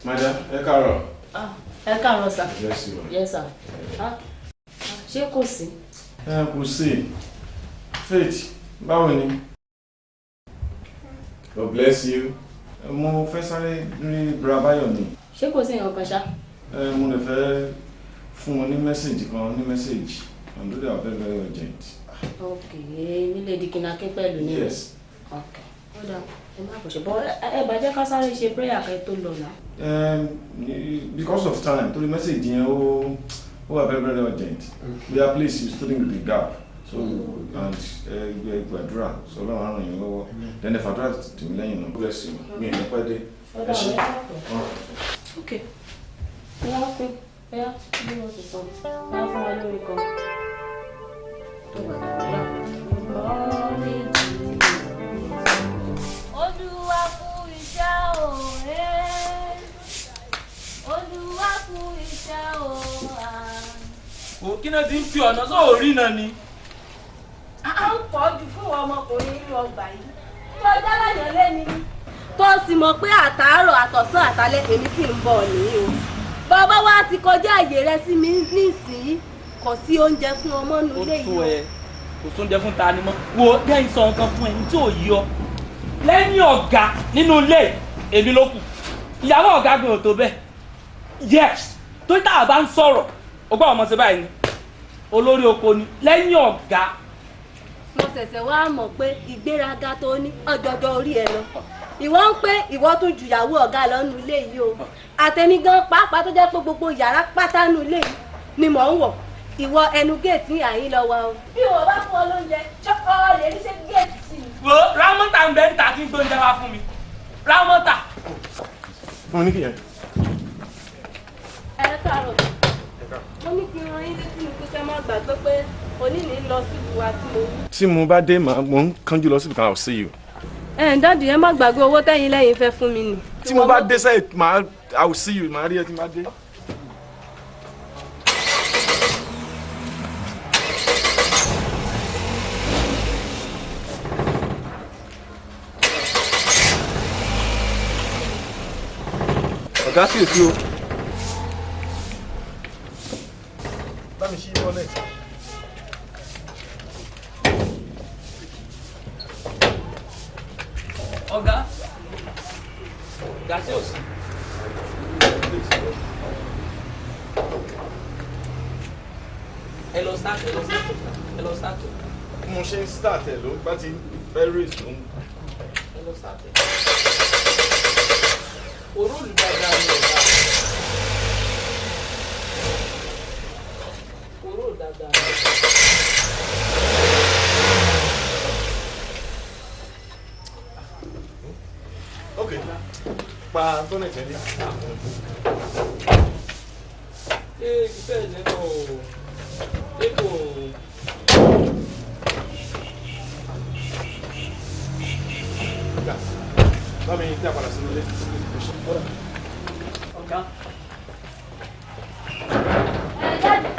Madam, ẹ káàárọ̀. Ẹ káàárọ̀ sir. Bless you. Yes sir. Ah, ṣé kò sí? Ẹ kò sí. Faith, báwo ni? God bless you. Mo fẹ́ sáré rí Bra Báyọ̀ ni. Ṣé kò sí nǹkan kan ṣá? Ẹ mo lè fẹ́ fún wọn ní message kan ní message and they are very very urgent. Ok, nílé Dikina pẹ̀lú ní. Yes. Ok, ó dáa, ẹ má kò ṣe bọ́ ẹ bá jẹ́ ká sáré ṣe prayer kẹ́ tó lọ náà. Because of time, torí message yẹn ó wà very very urgent. We are please you still in the gap. So and ẹ gbàdúrà so Ọlọ́run á ràn yín lọ́wọ́. Then ẹ fàdúrà tì mí lẹ́yìn náà. Bless you. Mi ò ní pẹ́ dé. Ó Ẹ ṣé. dáa, ẹ má pẹ́. Ok, ẹ yá pé ẹ yá bí wọ́n ti sọ, ẹ yá fún wa lórí kan. Tó bá dà, Olúwa kú iṣẹ́ o, ẹ́. Olúwa kú iṣẹ́ o, à. Kí náà ti ń fi ọ̀nà sóòrí náà ni. À ń pọ̀ jù fún ọmọkùnrin nínú ọgbà yìí. Tí ọjà láyàn lẹ́ni. Tó sì mọ̀ pé àtàárọ̀ àtọ̀sán àtàlẹ́ èmi tí ń bọ̀ nìyí o. Bàbá wa ti kọjá àyè rẹ sí mi nísìnyí. Kò sí oúnjẹ fún ọmọ Ó nulẹ̀ tó yìí o. ẹ, kò sóúnjẹ fún ta ni mọ́. Wo dẹ́yìn sọ nǹkan fún ẹni tí ò yí ọ. Lẹ́yìn ọ̀gá nínú ilé èmi ló kù. Ìyàwó ọ̀gá gan ò tó bẹ́ẹ̀. Yes, torí tá a bá ń sọ̀rọ̀, o gbọ́ ọmọ ṣe báyìí ni. Olórí oko ni lẹ́yìn ọ̀gá. Mo ṣẹ̀ṣẹ̀ wá mọ̀ pé ìgbéraga tó ní ọjọ́jọ́ orí ẹ lọ. Ìwọ ń pé ìwọ tún ju ìyàwó ọ̀gá lọ nínú ilé yìí o. Àtẹni gan pàápàá tó jẹ́ pé gbogbo yàrá pátá nínú ilé yìí ni mò ń wọ̀. Ìwọ ẹnu géètì àyín lọ wa o. Bí wọ́n bá fún ọ lóúnjẹ, ṣé ọ lè rí ṣé géètì sí mi? Wo Rámọ́tà ń bẹ ń ta tí ń gbóúnjẹ wá fún mi. Rámọ́tà. Mo ní kí yẹn. Ẹ káàárọ̀. Mo ní kí n rán yín létí ni pé kẹ́ má gbàgbé pé òní ní lọ sílùú wa tí mo wí. Tí mo bá dé, màá mo ń kánjú lọ síbi kan, I will see you. Ẹ ǹ daddy, ẹ má gbàgbé owó tẹ́yìn lẹ́yìn fẹ́ fún mi nì. Tí mo bá dé sẹ́yìn, màá I will see you, màá rí ẹ tí mo bá dé. Ọ̀gá sì èsì o. Bá mi ṣí bonnet. Ọ̀gá. Ọ̀gá sí òsì. Ẹ lọ start, ẹ lọ start, ẹ lọ start. Mo ṣe ń start ẹ̀ ló bá ti fẹ́ race ló ń. Ẹ lọ start ẹ. Òrùlù dáadáa ni ọ̀gá. Òrùlù dáadáa ni. Ok, pa bonnet ẹ̀ ní. Ṣé bẹ́ẹ̀ ni kò ṣé kò. Gbà, bá mi dá padà sínú ilé. Ọ̀gá. Ẹ daddy,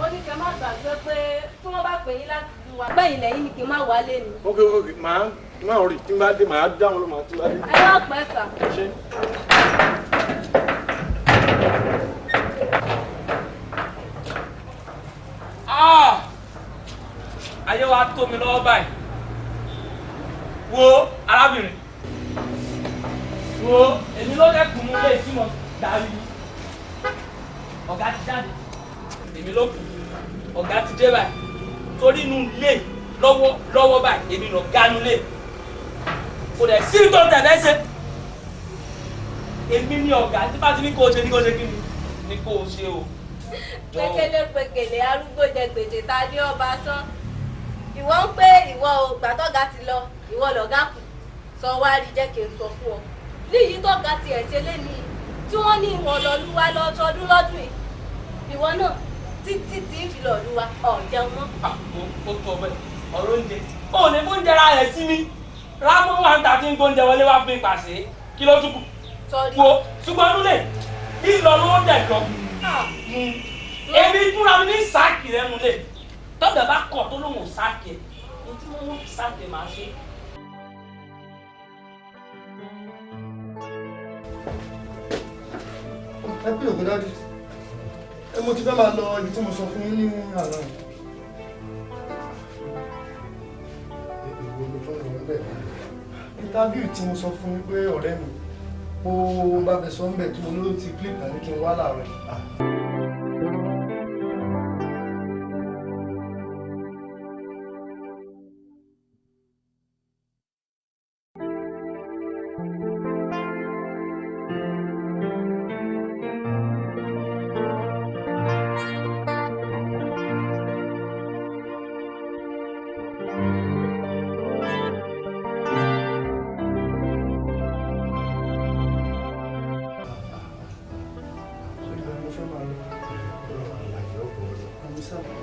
ó ní kẹ́ má gbàgbé pé tí wọ́n bá pè yín láti lu wa. Gbẹ̀yìn lẹ́yìn ni kí n má wálé ni. Ok, màá má rí tí n bá dé, màá dáhùn ló màá tí n bá dé. Ẹ má pẹ́ sà. Ṣé. Ah! Ayé wa tó mi lọ́wọ́ báyìí. Wo arábìnrin. Wo èmi ló dẹ́kun mú lé tí mo darí. Ọ̀gá ti jáde. Èmi ló kù. Ọ̀gá ti dé báyìí. Torí inú ilé lọ́wọ́ lọ́wọ́ báyìí, èmi lọ gánú lé. Kò dẹ̀ sí tó tẹ̀lé ṣe. Èmi ni ọ̀gá tí bá ti ní kó o ṣe ní kó o ṣe kí ni? Ní kó o ṣe o. Pékélé pékélé arúgbó jẹ gbèsè ta ní ọba sán. Ìwọ ń pé ìwọ o gbàtọ́gà ti lọ, ìwọ lọ̀gá kù. Sọ wá rí jẹ́ kí n sọ fún ọ. Níyì tọ́gà tiẹ̀ ṣe léni tí wọ́n ní ìwọ̀n lọ́lúwa lọ́sọdún lọ́dún yìí. Ìwọ náà títí tí ń fi lọ́lúwa ọ̀ jẹun mọ́. Ó tọ́ bẹ́ẹ̀ ọ̀rọ̀ oúnjẹ. Ó ní fóúnjẹ ra rẹ̀ sí mi. Rámọ́ wa ń ta tí ń gbóúnjẹ wọlé wá fún mi pàṣẹ. Kí ló tún kù? Sọrí. Wo ṣùgbọ́n nílé ìlọ ló ń dẹ̀ lọ. Èmi fúnra mi ní sáàkì rẹ nulẹ̀. Tọ́jà bá kọ̀ tó lóun ò sáàkì ẹ̀. Ohun tí wọ́n fi sáàkì ẹ̀ máa ṣe. Ẹ pé òkú dájú. Ẹ mo ti fẹ́ máa lọ ibi tí mo sọ fún yín ní àná. Èwo ló tún lọ ń bẹ̀? Interview tí mo sọ fún yín pé ọ̀rẹ́ mi mo bá bẹ̀ sọ ń bẹ̀ tí mo ló ti click náà ní kí n wá láàárọ̀.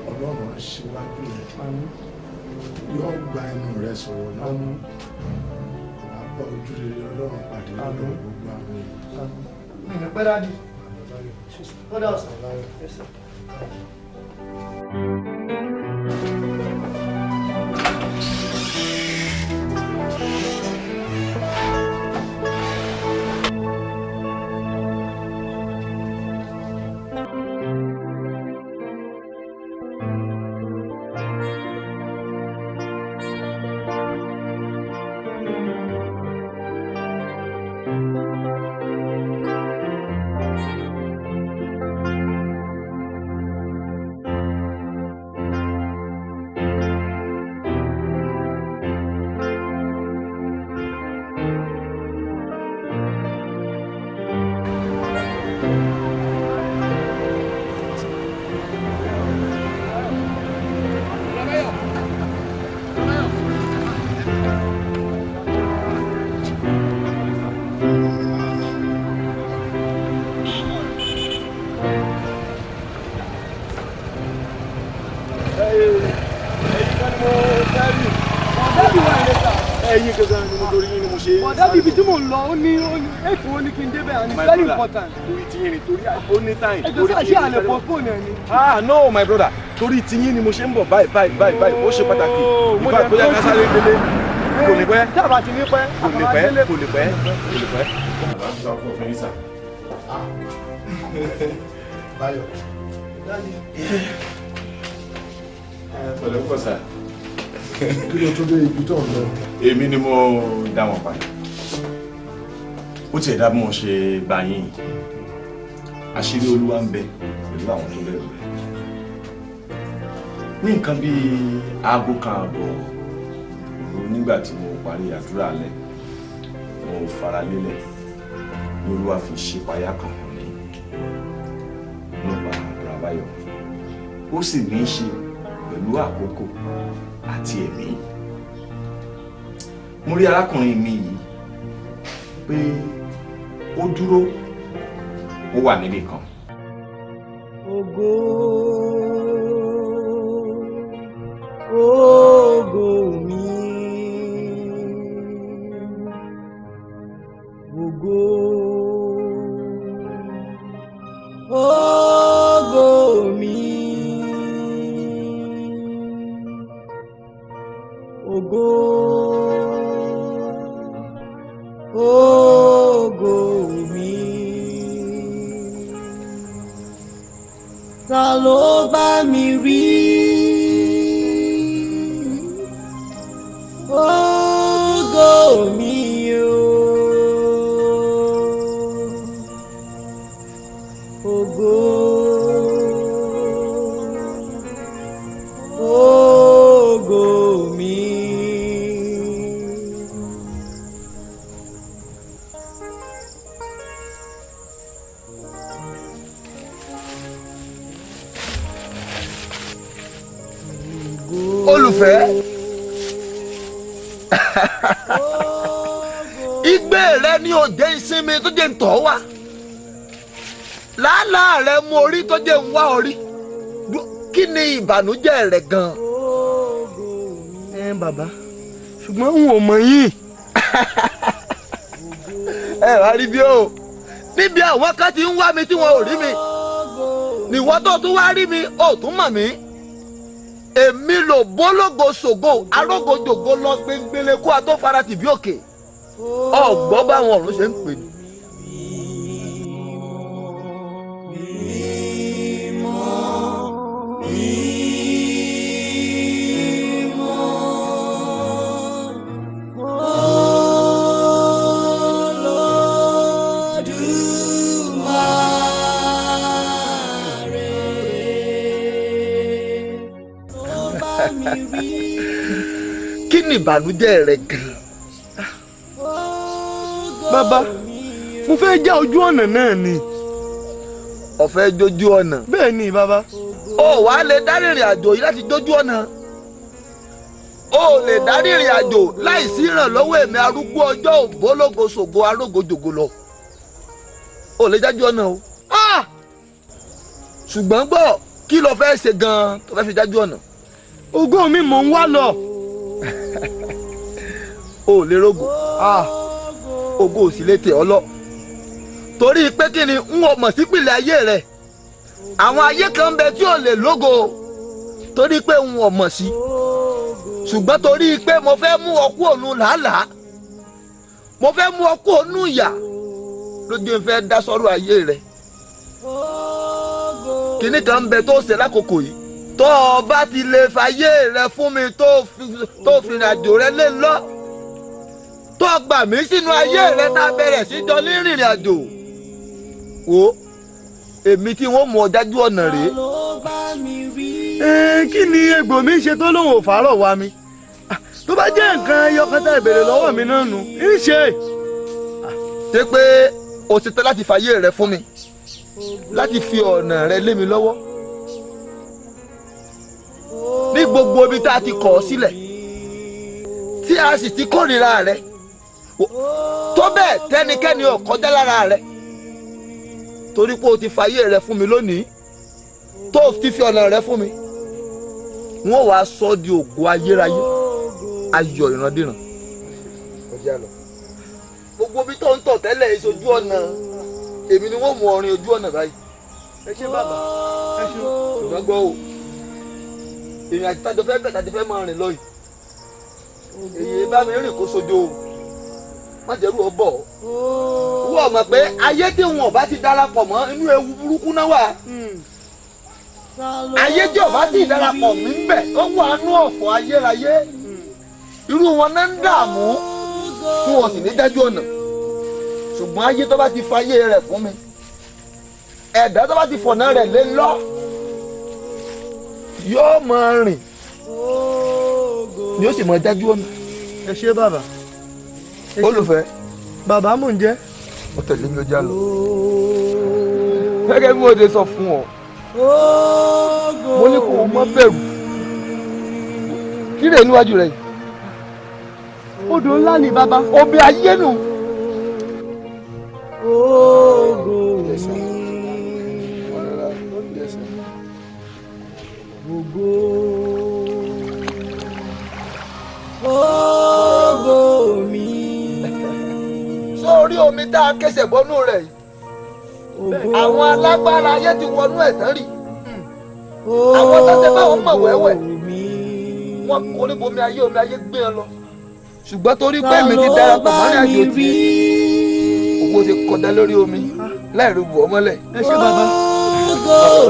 Ọlọ́run aṣíwájú rẹ̀ yóò gba ẹnu rẹ̀ sọ̀rọ̀ náà, wàá bá ojú rere Ọlọ́run pàdé lọ́dọ̀ gbogbo àwọn èèyàn. Mi ní pẹ́ dájú. Ó dà ọ̀sán. Ẹ̀yin gangan ni mo torí yín ni mo ṣe. Bọ̀dá bíbi tí mò ń lọ, ó ní ètò ó ní kí n débẹ̀ and it's very important. Torí ti yín ni, torí ó ní time. Ẹjọ́ sáà ṣé àlẹ́ postpone ẹ̀ ni. Ah no my brother, torí ti yín ni mo ṣe ń bọ̀ báyìí báyìí báyìí báyìí, ó ṣe pàtàkì. In fact bóyá ká sáré délé, kò ní pẹ́. Tí a bá ti ní pẹ́, kò ní pẹ́, kò ní pẹ́, kò ní pẹ́. Báyọ̀. Pẹ̀lẹ́ pọ̀ sà. Kí ló tó dé ibi tó ń lọ? Èmi ni mo dá wọn padà. Ó tiẹ̀ dá bí mo ṣe bá yín. Àṣírí Olúwa ń bẹ pẹ̀lú àwọn tó bẹ̀rù rẹ̀. Ní nǹkan bíi 1:30 òru nígbà tí mo parí àdúrà alẹ́, mo fara lélẹ̀ ní Olúwa fi ṣípayá kan hàn mí nípa Àbúrábáyọ̀. Ó sì ní í ṣe pẹ̀lú àkókò àti ẹ̀mí. Mo rí arákùnrin mi yìí pé ó dúró, ó wà níbì kan. Ògo, ògo mi, ògo, ògo mi. Ògo, ògo mi. Ta ló bá mi rí? Ògo mi o. Ògo, ògo mi. Olùfẹ́, igbe rẹ ni ò jẹ́ ìsinmi tó jẹ́ ń tọ̀ wá, làálàá rẹ mú orí tó jẹ́ ń wá orí. Kí ni ìbànújẹ́ rẹ gan? Ẹ bàbá, ṣùgbọ́n n ò mọ̀ yín. Ẹ wá rí bí o, níbi àwọn kan ti ń wá mi tí wọn ò rí mi, níwọ tó tún wá rí mi ò tún mọ̀ mí. Èmi lò bólógo ṣògo arógojògo lọ gbẹngbẹlẹ kó a tó fara tìbí òkè. Ọgbọ́n báwọn ọ̀run ṣe ń pè ní. Ìbànújẹ́ rẹ gan? Bàbá, mo fẹ́ já ojú ọ̀nà náà ni. Ó fẹ́ jójú ọ̀nà? Bẹ́ẹ̀ ni bàbá. Ó wàá lè dá rìnrìn àjò yìí láti jójú ọ̀nà. Ó lè dá rìnrìn àjò láìsí ìrànlọ́wọ́ èmi arúgbó ọjọ́ ògbólógo ṣògo arógojògo lọ. Ó lè jájú ọ̀nà o. Ṣùgbọ́n gbọ́, kí lo fẹ́ ṣe gan-an tó fẹ́ fi jájú ọ̀nà? Ògo mi mò ń wá lọ. O lè rogo. Ògo ò sì lè tẹ̀ ọ́ lọ. Torí pé kí ni n ò mọ̀ sípìlẹ̀ ayé rẹ̀. Àwọn ayé kan bẹ tí ò lè lógo torí pé n ò mọ̀ sí. Ṣùgbọ́n torí pé mo fẹ́ mú ọ kúrò nínú làálàá, mo fẹ́ mú ọ kúrò nínú ìyà, lójú ń fẹ́ dá sọ́rọ̀ ayé rẹ̀. Kíní kan bẹ tó ṣe lákòókò yìí, tó o bá ti lè fàyè rẹ fún mi, tó fi ìrìnàjò rẹ lé lọ, tó o gbà mí sínú ayé rẹ tá a bẹ̀rẹ̀ sí jọ ní ìrìn àjò, wo èmi tí wọ́n mú ọ dájú ọ̀nà rèé. Kí ni egbò mi ṣe tó lóun ò fàárọ̀ wá mi? Tó bá jẹ́ nǹkan ẹyọ kan tá ìbéèrè lọ́wọ́ mi náà nù ń ṣe. Ṣé pé o ṣetán láti fàyè rẹ fún mi, láti fi ọ̀nà rẹ lé mi lọ́wọ́ ní gbogbo ibi tá a ti kọ̀ ọ́ sílẹ̀, tí a sì ti kórìíra rẹ tó bẹ́ẹ̀ tẹ́nikẹ́ni ò kọjá lára rẹ, torí pé o ti fàyè rẹ fún mi lónìí, tó o ti fi ọ̀nà rẹ fún mi, wọ́n wàá sọ di ògo ayérayé, ayọ̀ ìrandíran. Gbogbo ibi tó ń tọ̀ tẹ́lẹ̀ ìṣojú ọ̀nà èmi ni wọ́n mú ọrin ojú ọ̀nà báyìí. Ẹ ṣé bàbá, ẹ ṣé. Ṣùgbọ́n gbọ́ o, ìrìn àjò tájọ fẹ́ bẹ̀ tájọ fẹ́ máa rìn lọ yìí, èyí bá mi rìn kó sojo o, má jẹ́rú ọ bọ̀. Wọ́n mọ̀ pé ayé tí wọn ò bá ti darapọ̀ mọ́ inú ewu burúkú náà wà. Ayé tí ò bá ti darapọ̀ mí ń bẹ̀ ó wà nú ọ̀fọ̀ ayérayé. Irú wọn náà ń dààmú tí wọn sì ní dájú ọ̀nà. Ṣùgbọ́n ayé tó bá ti fayé rẹ̀ fún mi, ẹ̀dá tó bá ti fọ̀nà rẹ̀ lé lọ, yóò máa rìn ni ó sì máa dájú ọ̀nà. Ẹ ṣé bàbá. Olùfẹ́. Bàbá mò ń jẹ́. Ó tẹ̀lé mi ó já lọ. Gẹ́gẹ́ bí mo ṣe sọ fún ọ, mo ní kó o má bẹ̀rù. Kí rèé níwájú rẹ yìí? Odò ńlá ni bàbá. Omi ayé nù. Ògo mi. Ògo. Ògo mi. Sórí omi tá a kẹsẹ̀ bọ́nú rẹ̀ yìí, àwọn alágbára ayé ti wọnú ẹ̀ tán rí. Àwọn tó ṣe báwọn mọ̀ wẹ́wẹ́, wọ́n korí bomi ayé, omi ayé gbé ẹ lọ. Ṣùgbọ́n torí pé èmi ti darapọ̀ mọ́ ní àjò tiẹ̀, ògbó ti kọjá lórí omi láì rí bù ọ́ mọ́lẹ̀. Ẹ ṣé bàbá.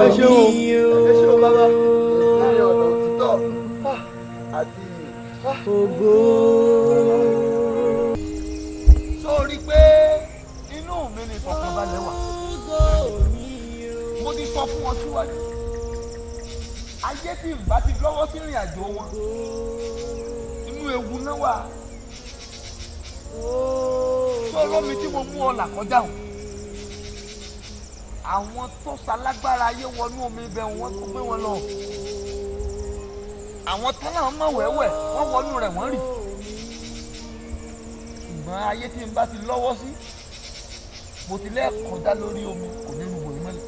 Ẹ ṣé o. Ẹ ṣé o bàbá. Láàrin ọ̀nà òtítọ́ àti ògo. Sórí pé inú mi ni ìfọ̀kànbalẹ̀ wà. Mo ti sọ fún wọn síwájú. Ayé tí ìbá ti lọ́wọ́ sí ìrìn àjò wọn, inú ewu náà wà. Sọ̀rọ̀ mi tí mo mú ọ là kọjá o. Àwọn tó ṣalágbára ayé wọnú omi ibẹ̀ wọ́n tó gbé wọn lọ. Àwọn tán náà mọ̀ wẹ́wẹ́ wọ́n wọnú rẹ̀ wọ́n rì. Ṣùgbọ́n ayé tí n bá ti lọ́wọ́ sí, mo ti lẹ́ẹ̀kọjá lórí omi kò ní rúbọ yìí mọ́lẹ̀.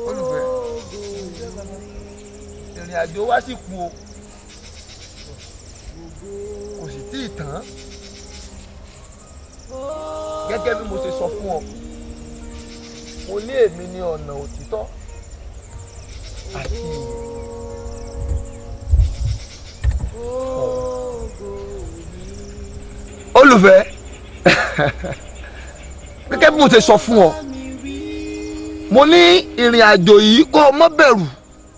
Olùfẹ́, ìrìn àjò wa sì kù o, kò sì tí ì tán. Gẹ́gẹ́ bí mo ṣe sọ fún ọ, mo ní èmi ní ọ̀nà òtítọ́ àti ìyè. Olùfẹ́, gẹ́gẹ́ bí mo ṣe sọ fún ọ, mo ní ìrìn àjò yìí kó o má bẹ̀rù,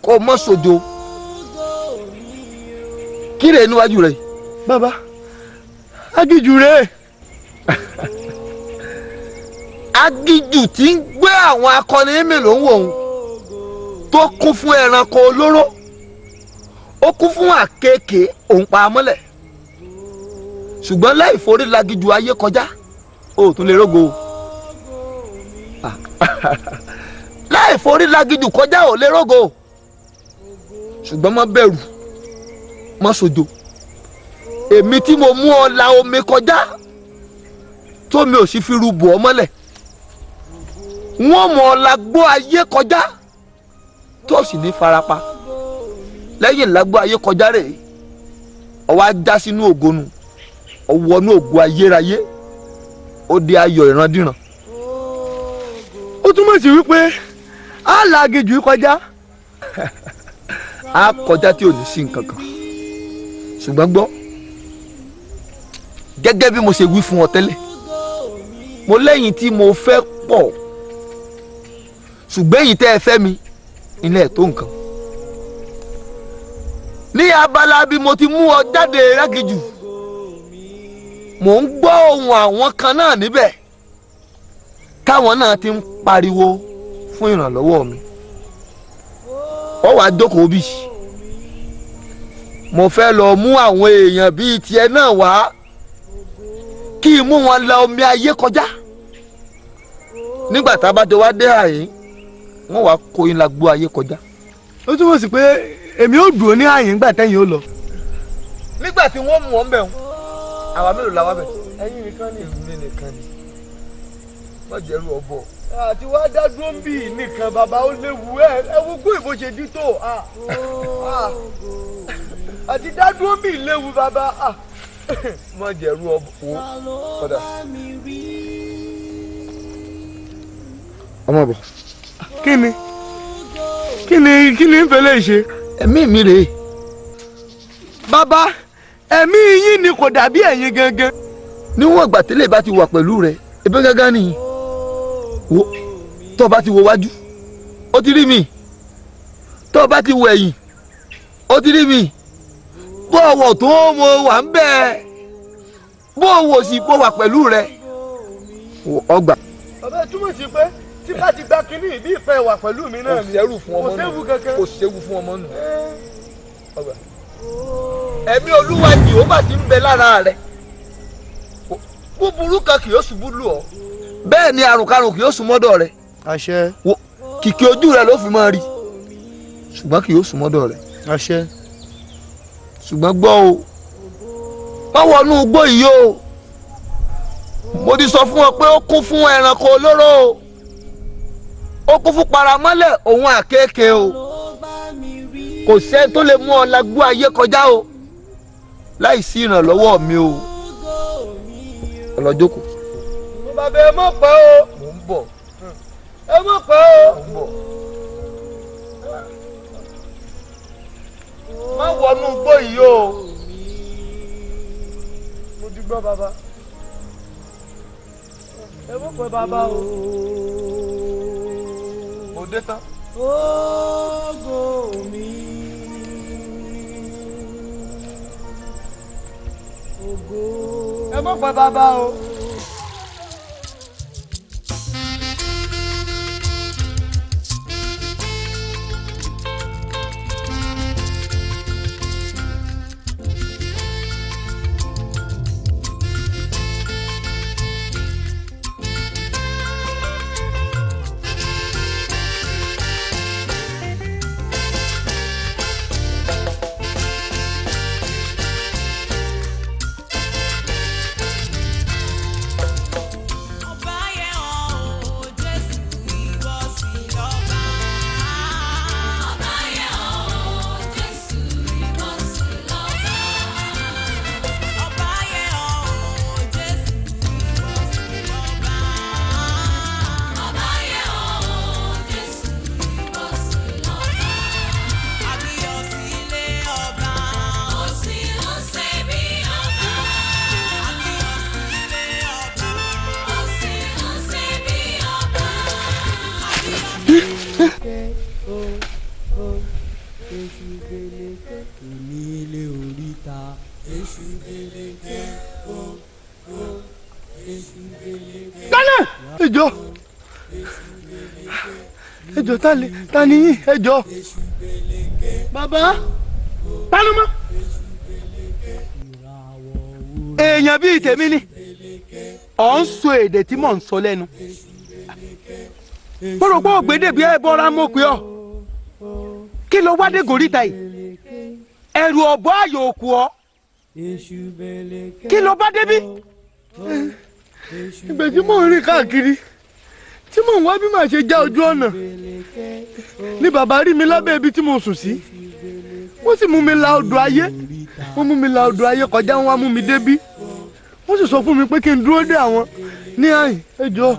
kó o má ṣojo. Kí rèé níwájú rẹ? Bàbá, aginjù rèé. Aginjù tí ń gbé àwọn akọni mi ló ń wò ó, tó kún fún ẹranko olóró. Ó kún fún àkekèé òun pa mọ́lẹ̀. Ṣùgbọ́n láì forí lagijù ayé kọjá, ó tún lè rógo. Láì forí lagijù kọjá ò lè rógo. Ṣùgbọ́n má bẹ̀rù, má ṣojo. Èmi tí mo mú ọ la omi kọjá, tómi ò sì fi rúbọ ọ mọ́lẹ̀. Wọ́n mọ̀ ọ́ lágbó ayé kọjá, tó sì ní farapa. Lẹ́yìn lágbó ayé kọjá rèé, ó wá já sínú ògonu, ó wọnú ògo ayérayé, ó di ayọ̀ ìrandíran. Ó túmọ̀ sí wípé á la aginjù kọjá. Á kọjá tí ò ní sí nǹkan kan. Ṣùgbọ́n gbọ́, gẹ́gẹ́ bí mo ṣe wí fún ọ tẹ́lẹ̀, mo lẹ́yìn tí mo fẹ́ pọ̀, ṣùgbọ́n èyí tẹ́ ẹ fẹ́ mi ilé ẹ̀ tó nǹkan. Ní abala bí mo ti mú ọ jáde rágijù, mò ń gbọ́ ohùn àwọn kan náà níbẹ̀ táwọn náà ti ń pariwo fún ìrànlọ́wọ́ mi. Ó wàá jókòó bí mo fẹ́ lọ mú àwọn èèyàn bíi tiẹ̀ náà wá kí n mú wọn la omi ayé kọjá. Nígbà tá a bá jọ wá dé àyín, wọ́n wàá kó yín la gbó ayé kọjá. Ó túmọ̀ sí pé èmi ò dúró ní àyín nígbà tẹ́yìn ó lọ. Nígbà tí wọ́n mú ọ ń bẹ̀ wọ́n, àwa mélòó la wá bẹ̀? Ẹ̀yin nìkan ni. Èmi nìkan ni. Má jẹ́rú ọbọ̀. Àti wá dá dúró ń bì nìkan bàbá ó léwu ẹ ẹ wo gbó ìbò ṣe dí tó. Àti dá dúró ń bì léwu bàbá. Má jẹ́rú ọbọ̀ wo ọ̀dà. Ọmọ bọ̀. Kí ni? Kí ni kí ni ń fẹ́ lè ṣe? Ẹ̀mí mi rèé. Bàbá, ẹ̀mí yín ni kò dàbí ẹ̀yin gangan. Níwọ̀n ìgbà tẹ́lẹ̀ bá ti wà pẹ̀lú rẹ̀, ebe gángan nìyí. Wo tó o bá ti wo wájú, ó ti rí mi. Tó o bá ti wo ẹ̀yìn, ó ti rí mi. Bó o wọ̀ tó mo wà ń bẹ́ẹ̀, bó o wò sí bó wà pẹ̀lú rẹ̀, ọgbà. Bàbá ẹ túmọ̀ sí pé tí bá ti gba kínní ìbí ìfẹ́ wà pẹ̀lú mi náà ni. Kò séwu fún ọmọ nù. Kò séwu kankan. Kò séwu fún ọmọ nù. Ọgbà. Ẹ̀mí Olúwa Jèhófà ti ń bẹ lára rẹ̀. Búburú kan kì yóò ṣubú lù ọ́. Bẹ́ẹ̀ ni àrùnkarùn kì yóò sún mọ́dọ̀ rẹ̀. Àṣẹ. Kìkì ojú rẹ̀ ló fi máa rí. Ṣùgbọ́n kì yóò sún mọ́dọ̀ rẹ̀. Àṣẹ. Ṣùgbọ́n gbọ́ o, má wọnú igbó yìí o. Mo ti sọ fún ọ pé ó kún fún ẹranko olóró o. Ó kún fún paramọ́lẹ̀ òun àkékè o. Kò sẹ́ni tó lè mú ọ lagbó ayé kọjá o láì sí ìrànlọ́wọ́ mi o. Ọlọ́jókòó. Bàbá ẹ mọ̀ pẹ́ o. Mò ń bọ̀. Ẹ mọ̀ pẹ́ o. Mò ń bọ̀. Má wọnú igbó yìí o. Mo ti gbọ́ bàbá. Ẹ mọ̀ pẹ́ bàbá o. Mo dé tán. Ògo mi. Ògo. Ẹ mọ̀ pẹ́ bàbá o. Ẹjọ́ ẹjọ́ ta ni yín ẹjọ́. Bàbá Pálọ́mọ́. Èèyàn bíi tèmi ni ọ̀ ń sọ èdè tí mò ń sọ lẹ́nu. Mo rò pé ògbédè bí ẹ bọ́ra mọ̀ pé ọ kí ló wá dé gòríta yìí? Ẹ̀rù ọ̀bọ ayò òkú ọ, kí ló bá débí? Ìgbà tí mò ń rìn káàkiri tí mò ń wá bí màá ṣe já ojú ọ̀nà ni bàbá rí mi lábẹ́ ibi tí mo sùn sí. Wọ́n sì mú mi la odò ayé, wọ́n mú mi la odò ayé kọjá, wọ́n wá mú mi débí. Wọ́n sì sọ fún mi pé kí n dúró dé àwọn ní àyìn ẹjọ́.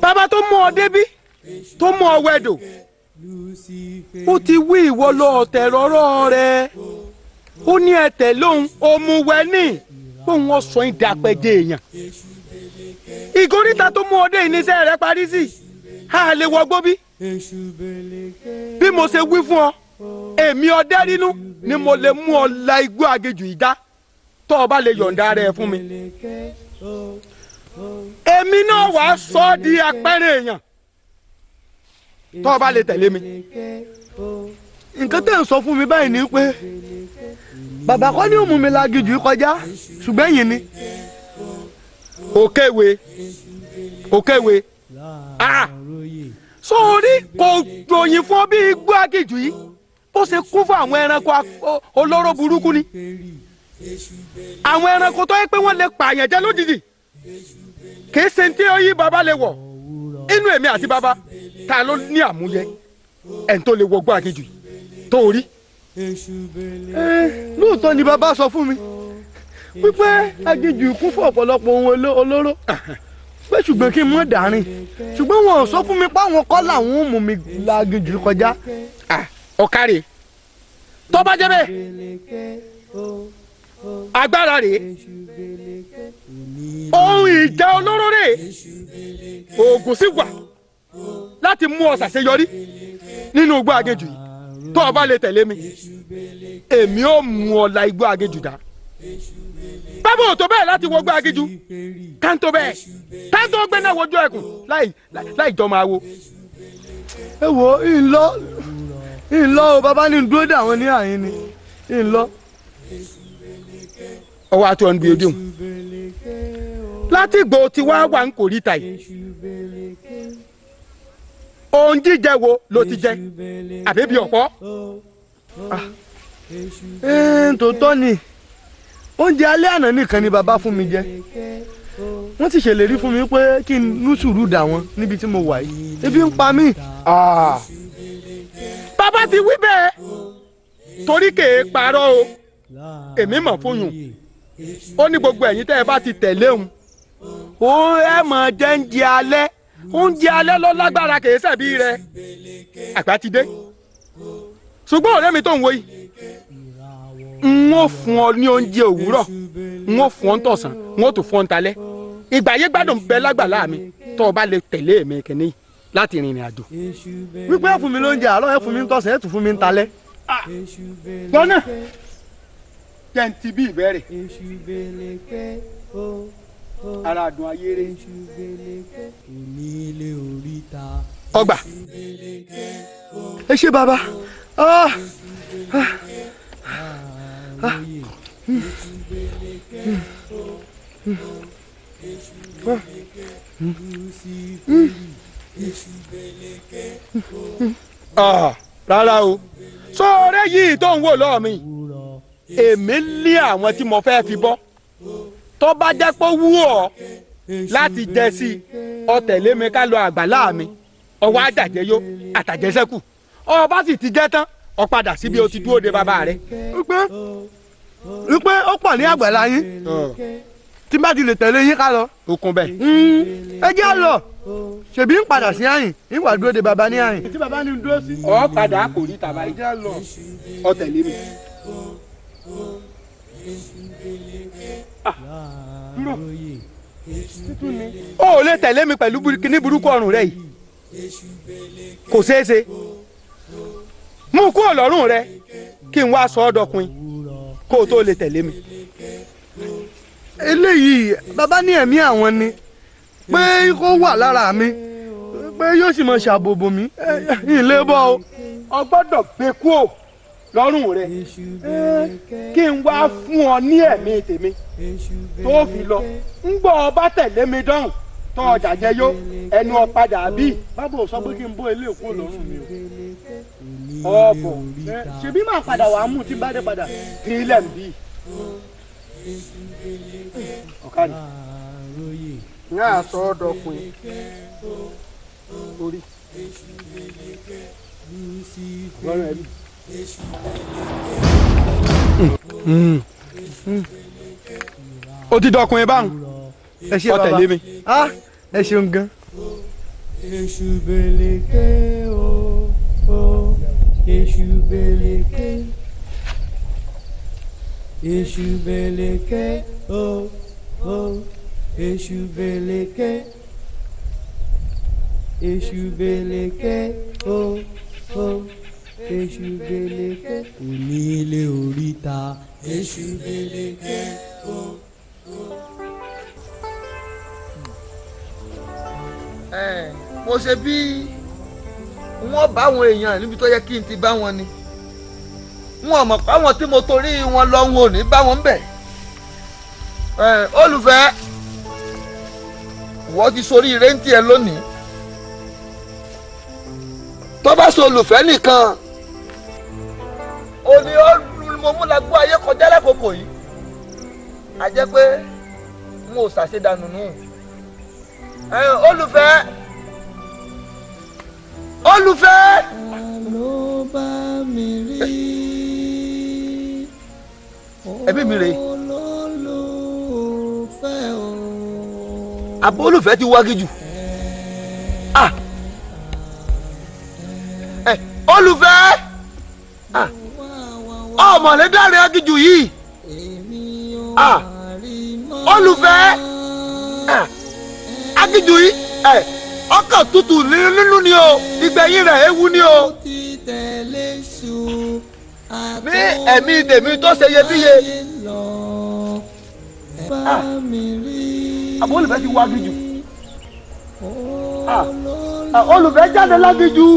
Bàbá tó mú ọ débí, tó mú ọ wẹ̀dò, ó ti wí ìwọ lọ ọ̀tẹ̀ rọ́rọ́ rẹ. Ó ní ẹ̀tẹ̀ lóhun òmùwẹ̀ ní bóun ọ̀sán ìdàpẹ̀jẹ̀ èèyàn. Ìgòríta tó mú ọdẹ ìníṣẹ́ rẹ parí sí, a lè wọgbó bí. Bí mo ṣe wí fún ọ, èmi ọdẹ rínú ni mo lè mú ọ la igbó aginjù ìdá tó o bá lè yọ̀ǹda rẹ fún mi. Èmi náà wàá sọ ọ́ di apẹ́rẹ́ èèyàn tó o bá lè tẹ̀lé mi. Nǹkan tẹ́ ń sọ fún mi báyìí ni pé bàbá kọ́ ni ó mú mi la aginjù kọjá, ṣùgbọ́n ẹ̀yin ni. Òkèwé òkèwé, sórí kò ròyìn fún ọ bí igbó aginjù yìí ó ṣe kún fún àwọn ẹranko olóró burúkú ni. Àwọn ẹranko tó yẹ pé wọ́n lè pààyàn jẹ lójijì, kì í ṣe tí ó yí bàbá lè wọ̀. Inú èmi àti bàbá ta ló ní àmúyẹ ẹ̀ ń tó lè wọgbó aginjù yìí tó rí. Lóòótọ́ ni bàbá sọ fún mi wípé aginjù kún fún ọ̀pọ̀lọpọ̀ ohun olóró, pé ṣùgbọ́n kí n mọ̀ dàrin, ṣùgbọ́n wọn ò sọ fún mi pé àwọn kọ́ làwọn ò mú mi la aginjù kọjá. Ọ̀kàrẹ̀ tó bá jẹ́ bẹ́ẹ̀, agbára rèé, ohun ìjà olóró rèé, oògùn sì wà láti mú ọ ṣàṣeyọrí nínú igbó aginjù yìí. Tó o bá lè tẹ̀lé mi, èmi ò mú ọ la igbó aginjù dá. Bábò ò tó bẹ́ẹ̀ láti wọgbó aginjù, káńtó bẹ́ẹ̀ káńtó gbé náà wojú ẹkùn láì jọmọ awo. Ẹ wo, ìlọ ìlọ o, bàbá ní dúró dé àwọn ní àyín ni ìlọ. Ọwọ́ àti ọ̀nà gbìyànjú láti ìgbò tí wàá wà ń kórìíta yìí, ohun jíjẹ wo ló ti jẹ àbẹ́bí ọ̀pọ̀? Tòótọ́ ni, oúnjẹ alẹ́ àná nìkan ni bàbá fún mi jẹ. Wọ́n ti ṣèlérí fún mi pé kí n ní sùúrù dà wọ́n níbi tí mo wà yìí, ebi ń pa mí. Bàbá ti wí bẹ́ẹ̀ torí kèé parọ́ o, èmi mọ̀ fún yùn. Ó ní gbogbo ẹ̀yin tẹ́ ẹ bá ti tẹ̀lé òun, ó ẹ mọ̀ jẹ oúnjẹ alẹ́. Oúnjẹ alẹ́ ló lágbára, kèé sẹ̀bi rẹ. Àgbà ti dé. Ṣùgbọ́n ọ̀rẹ́ mi tó ń wo yìí, n ó fún ọ ní oúnjẹ òwúrọ̀, n ó fún ọ ní tọ̀sán, n ó tún fún ọ ní talẹ́. Ìgbà yẹn gbádùn bẹ lágbàlá mi tó o bá lè tẹ̀lé mi kìíní láti rìnrìn àjò. Wípé ẹ fún mi lóúnjẹ àárọ̀, ẹ fún mi ní tọ̀sán, ẹ tún fún mi ní talẹ́. Gbọ́nà jẹ́ ń ti bí ìbẹ̀rẹ̀ ara àdùn ayé rẹ̀. Ọgbà. Ẹ ṣé bàbá. Rárá o, sóòrè yìí tó ń wò lọ́ọ̀ mi, èmi lé àwọn tí mo fẹ́ fi bọ́. Tó bá jẹ́ pé wú ọ láti jẹ sí i, ọ tẹ̀lé mi ká lọ àgbàlá mi, ọwọ́ àjàjẹyó àtàjẹsẹ́kù. Ọ bá sì ti jẹ́ tán, ọ padà síbi o ti dúró de bàbá rẹ. Wípé ó pọ̀ ní àgbàlá yín tí bá ti lè tẹ̀lé yín ká lọ. Ó kún bẹ́ẹ̀. Ẹ jẹ́ lọ, ṣèbí ń padà sí àyìn, ń wà dúró de bàbá ní àyìn. Tí bàbá ní dúró sí. Ọ padà kò rí tàbá yìí, ọ tẹ̀lé mi. Dúró, o ò lè tẹ̀lé mi pẹ̀lú kíní burúkú ọrùn rẹ yìí, kò ṣeé ṣe. Mú kúrò lọ́rùn rẹ kí n wá sọ ọ́ dọkùnrin kó o tó lè tẹ̀lé mi. Eléyìí bàbá ní ẹ̀mí àwọn ni pé kó wà lára mi, pé yóò sì mọ ṣàbòbò mi, ìlé bọ́ o. O gbọ́dọ̀ gbé kúò lọ́rùn rẹ kí n wá fún ọ ní ẹ̀mí tèmi tó fi lọ. Ń gbọ́ ọ bá tẹ̀lé mi dọ́hùn tọ́ ọjà jẹ yó ẹnu ọ padà bí. Bábò sọ pé kí n bó ilé òkú lọ́rùn mi o. Ọ̀bọ̀ ṣebí máa padà wàá mú tí n bá dé padà kí ilẹ̀ ń bí. Ọ̀kadì ní àṣọ ọ̀dọ́kùn orí lọ́rùn ẹbí. Ó ti dọkùnrin báwọn. Ẹ ṣé bàbá. Ó tẹ̀lé mi. Ẹ ṣeun gan. Èṣù beleke o o, èṣù beleke, èṣù beleke o o, èṣù beleke, èṣù beleke o o, èṣù beleke. Onílé oríta èṣù beleke o o. Mo ṣe bí wọ́n bá àwọn èèyàn níbi tó yẹ kí n ti bá wọn ni. Wọn mọ̀ pé àwọn tí mo torí wọn lọ wọn ò ní bá wọn bẹ̀. Olùfẹ́, wọ́n ti sórí ire ń tiẹ̀ lónìí. Tó bá sọ olùfẹ́ nìkan, ó ní mo mú lagbó ayé kọjá lákòókò yìí. A jẹ́ pé n ò ṣàṣedànù nù. Olùfẹ́, olùfẹ́. Ló bá mi rí. Ẹbí mi rèé. Olólùfẹ́ o. Àbó olùfẹ́ ti wági jù. Olùfẹ́, ọmọ lè dáre agijù yìí. Olùfẹ́, agijù yìí ọkàn tútù nínú ni o, ìgbẹ̀yìn rẹ̀ ewu ni o. Ní ẹ̀mí tèmi tó ṣe iyebíye. Àbó olùfẹ́ ti wá agijù. Olùfẹ́ jáde lágijù.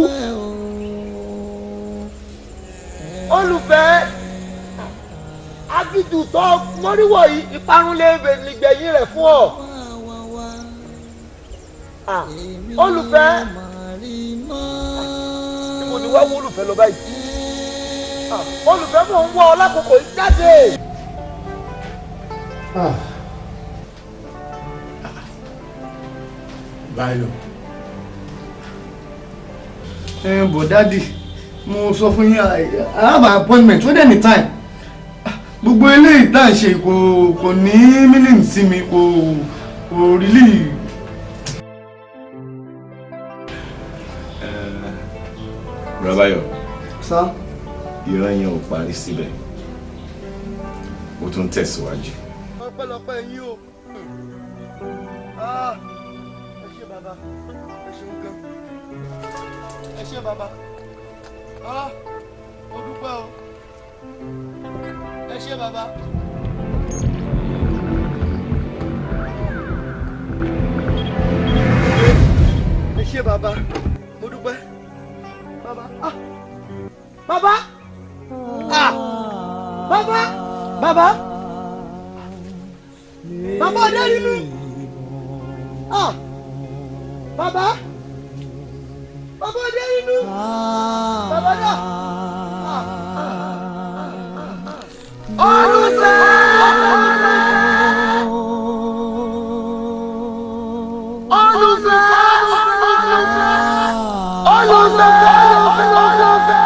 Olùfẹ́, agijù tó mọ́ríwọ̀ yìí ìparun lè gbẹ̀yìn rẹ̀ fún ọ. Olùfẹ́, níbo ni wá wọ olùfẹ́ lọ báyìí? Olùfẹ́, mò ń wọ ọ lákòókò yìí jáde. Báyọ̀. Bọ̀ dádì, mo sọ fún yín, I have an appointment wọ́n dẹ̀ ní time. Gbogbo eléyìí tá à ń ṣe kò ní meaning sí mi, kò really. Bàbáyọ̀. Sá. Ìran yẹn ò parí síbẹ̀, ó tún tẹ̀síwájú. Ọpẹ́lọpẹ́ yín o. Ẹ ṣé bàbá, ẹ ṣeun gan. Ẹ ṣé bàbá. Mo dúpẹ́ o. Ẹ ṣé bàbá. Ẹ ṣé bàbá, mo dúpẹ́. Bàbá, bàbá, bàbá, bàbá, bàbá Ọdẹ́rìnú, bàbá, bàbá Ọdẹ́rìnú, bàbá dà. Olùfẹ́! Olùfẹ́! Olùfẹ́! Olùfẹ́!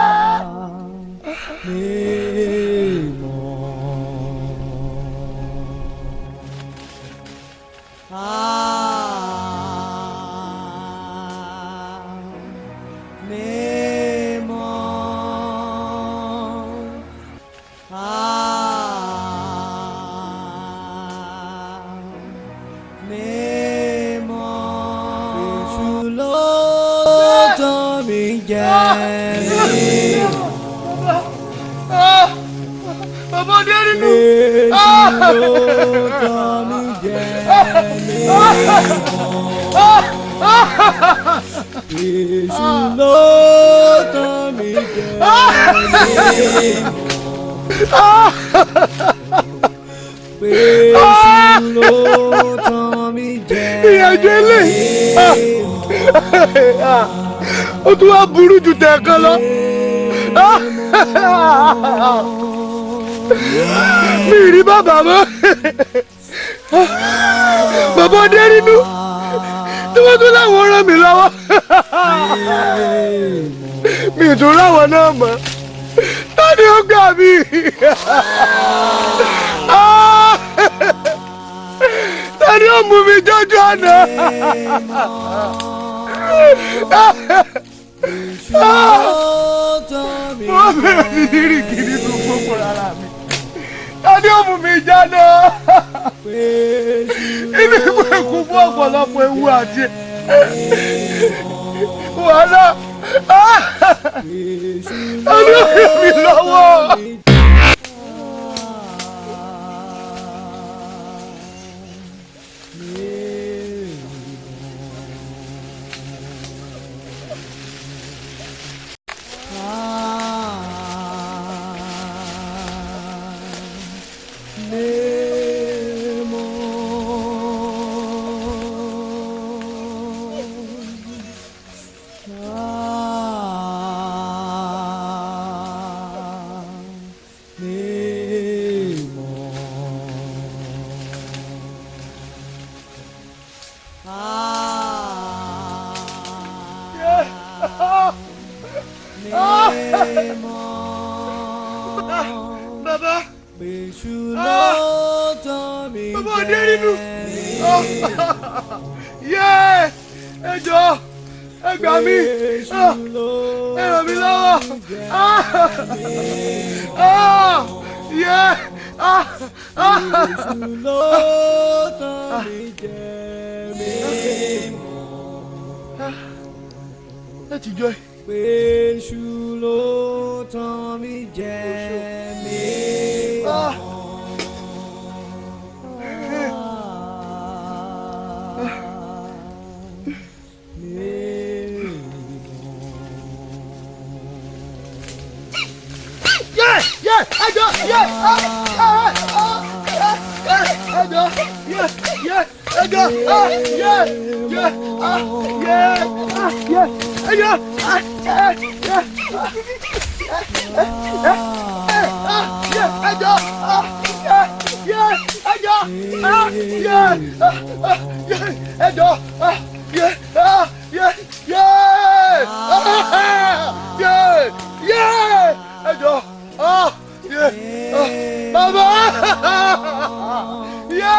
Bàbá Ọdẹ́rìnú. Èṣù ló tàn mí jẹ mímọ́. Èṣù ló tàn mí jẹ. Èṣù ló tàn mí jẹ. Ìyànjú eléyìí ó tún wá burú ju tẹ̀ẹ̀kan lọ. Mi rí bàbá mọ́, bàbá ọdẹ nínú tí wọ́n tún láwọn ràn mí lọ́wọ́, mi tún láwọn náà mọ́. Tani ó gbà mí? Tani ó mú mi jọjọ àná? Mo bẹ̀rẹ̀ sí ní rìn kiri nínú gbogbo rárá mi. Tani ó mú mi jáná? Inú ìbò èkó fún ọ̀pọ̀lọpọ̀ ewu àti wàhálà. Tani ó ràn mí lọ́wọ́? Bàbá. Bàbá òde nínú. Yé! Ẹ jọ̀ọ́, ẹ gbà mí. Ẹ ràn mí lọ́wọ́. Yé! Èṣù ló tàn mí jẹ Láti jọ ẹ. Èṣù ló tàn mí jẹ mí. Yé! Yé! Ẹ jọ̀ọ́! Yé! Ẹ jọ̀ọ́! Yé! Yé! Ẹ jọ̀ọ́! Yé! Yé! Yé! Yé! Ẹ jọ̀ọ́! Yé! Yé! Ẹ jọ̀ọ́! Yé! Ẹ jọ̀ọ́! Yé! Ẹ jọ̀ọ́! Yé! Yé! Yé! Yé! Yé! Ẹ jọ̀ọ́! Yé! Bàbá! Yé!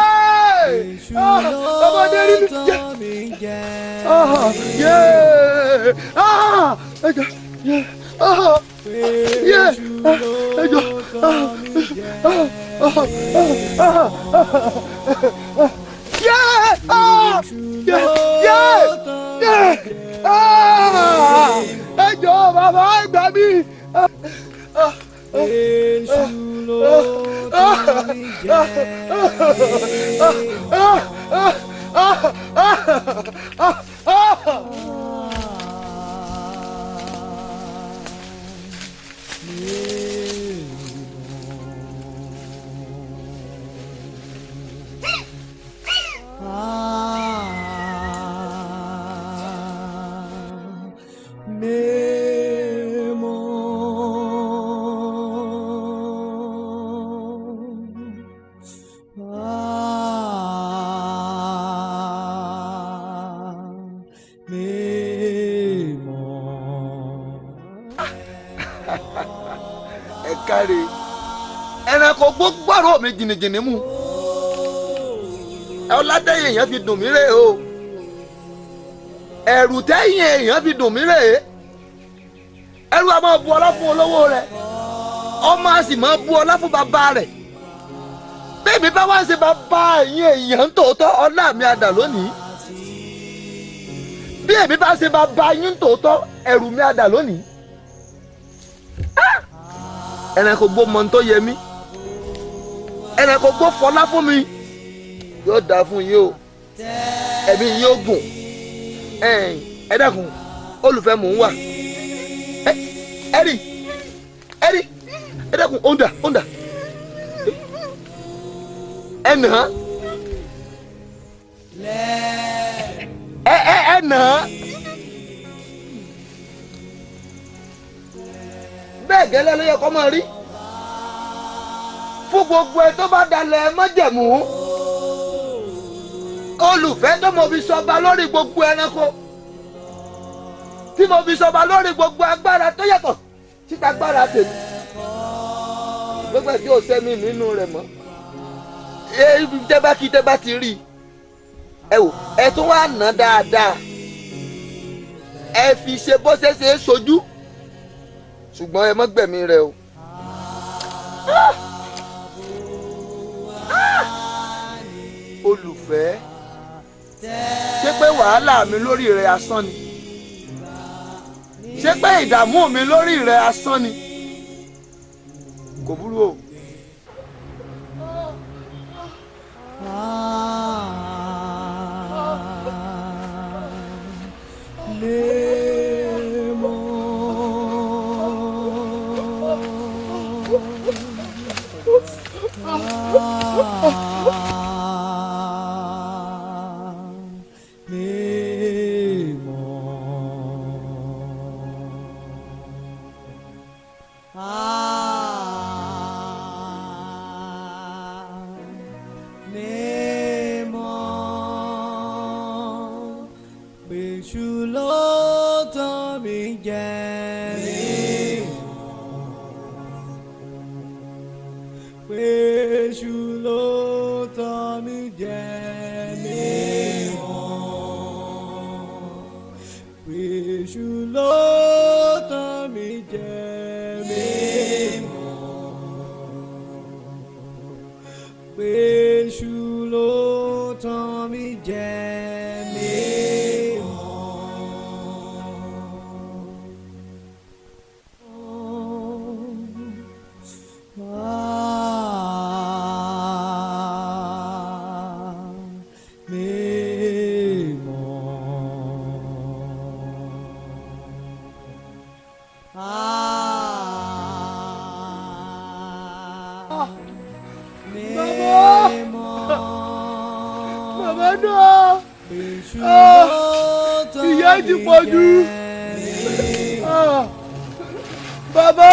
Bàbá dé rí mi! Yé! Yé! Ẹ jọ̀ọ́! Yé! Yé! Ẹ jọ̀ọ́! Yé! Yé! Yé! Yé! Ẹ jọ̀ọ́ bàbá ẹ gbà mí! Èṣù ló tàn mí jẹ. Ẹ káre, ẹranko gbọ́rọ̀ mi jìnnìjìnnì mú. Ọládẹ́yìn èèyàn fi dùn mí rè o. Ẹ̀rù tẹ́yìn èèyàn fi dùn mí rè é. Ẹrú a máa bu ọlá fún olówó rẹ̀, ọmọ a sì máa bu ọlá fún bàbá rẹ̀. Bẹ́ẹ̀mi bá wá ń ṣe bàbá ẹ̀yìn èèyàn tòótọ́, ọlá mi àdà lónìí. Bí èmi bá ṣe bàbá yín tòótọ́, ẹ̀rù mi àdà lónìí. Ẹranko gbó mọ tó yẹ mí, ẹranko gbó fọlá fún mi. Yóò dáa fún yín o, ẹ̀mí yín ó gùn. Ẹ dákun, Olùfẹ́ mò ń wà. Ẹ rí ẹ rí ẹ dẹ́kun ó ń dà ó ń dà ẹ nà án ẹ ẹ ẹ nà án bẹ́ẹ̀ gẹ́lẹ́ ló yẹ kó máa rí fún gbogbo ẹ tó bá dalẹ̀ májẹ̀mú. Olùfẹ́ tó mo fi sọba lórí gbogbo ẹranko, tí mo fi sọba lórí gbogbo agbára tó yàtọ̀ síta agbára tèmi, gbogbo ẹ̀ tí ò sẹ́mi nínú rẹ̀ mọ́. Tẹ́bá kí tẹ́bá ti rí ẹ wò, ẹ tún wá nà dáadáa, ẹ fi ṣe bó ṣe ṣe é sojú, ṣùgbọ́n ẹ má gbẹ̀mí rẹ o. Olùfẹ́, ṣé pé wàhálà mi lórí rẹ asán ni? Ṣé pé ìdààmú mi lórí rẹ asán ni? Kò burú o. Ìyà ti pọ̀ jù. Bàbá.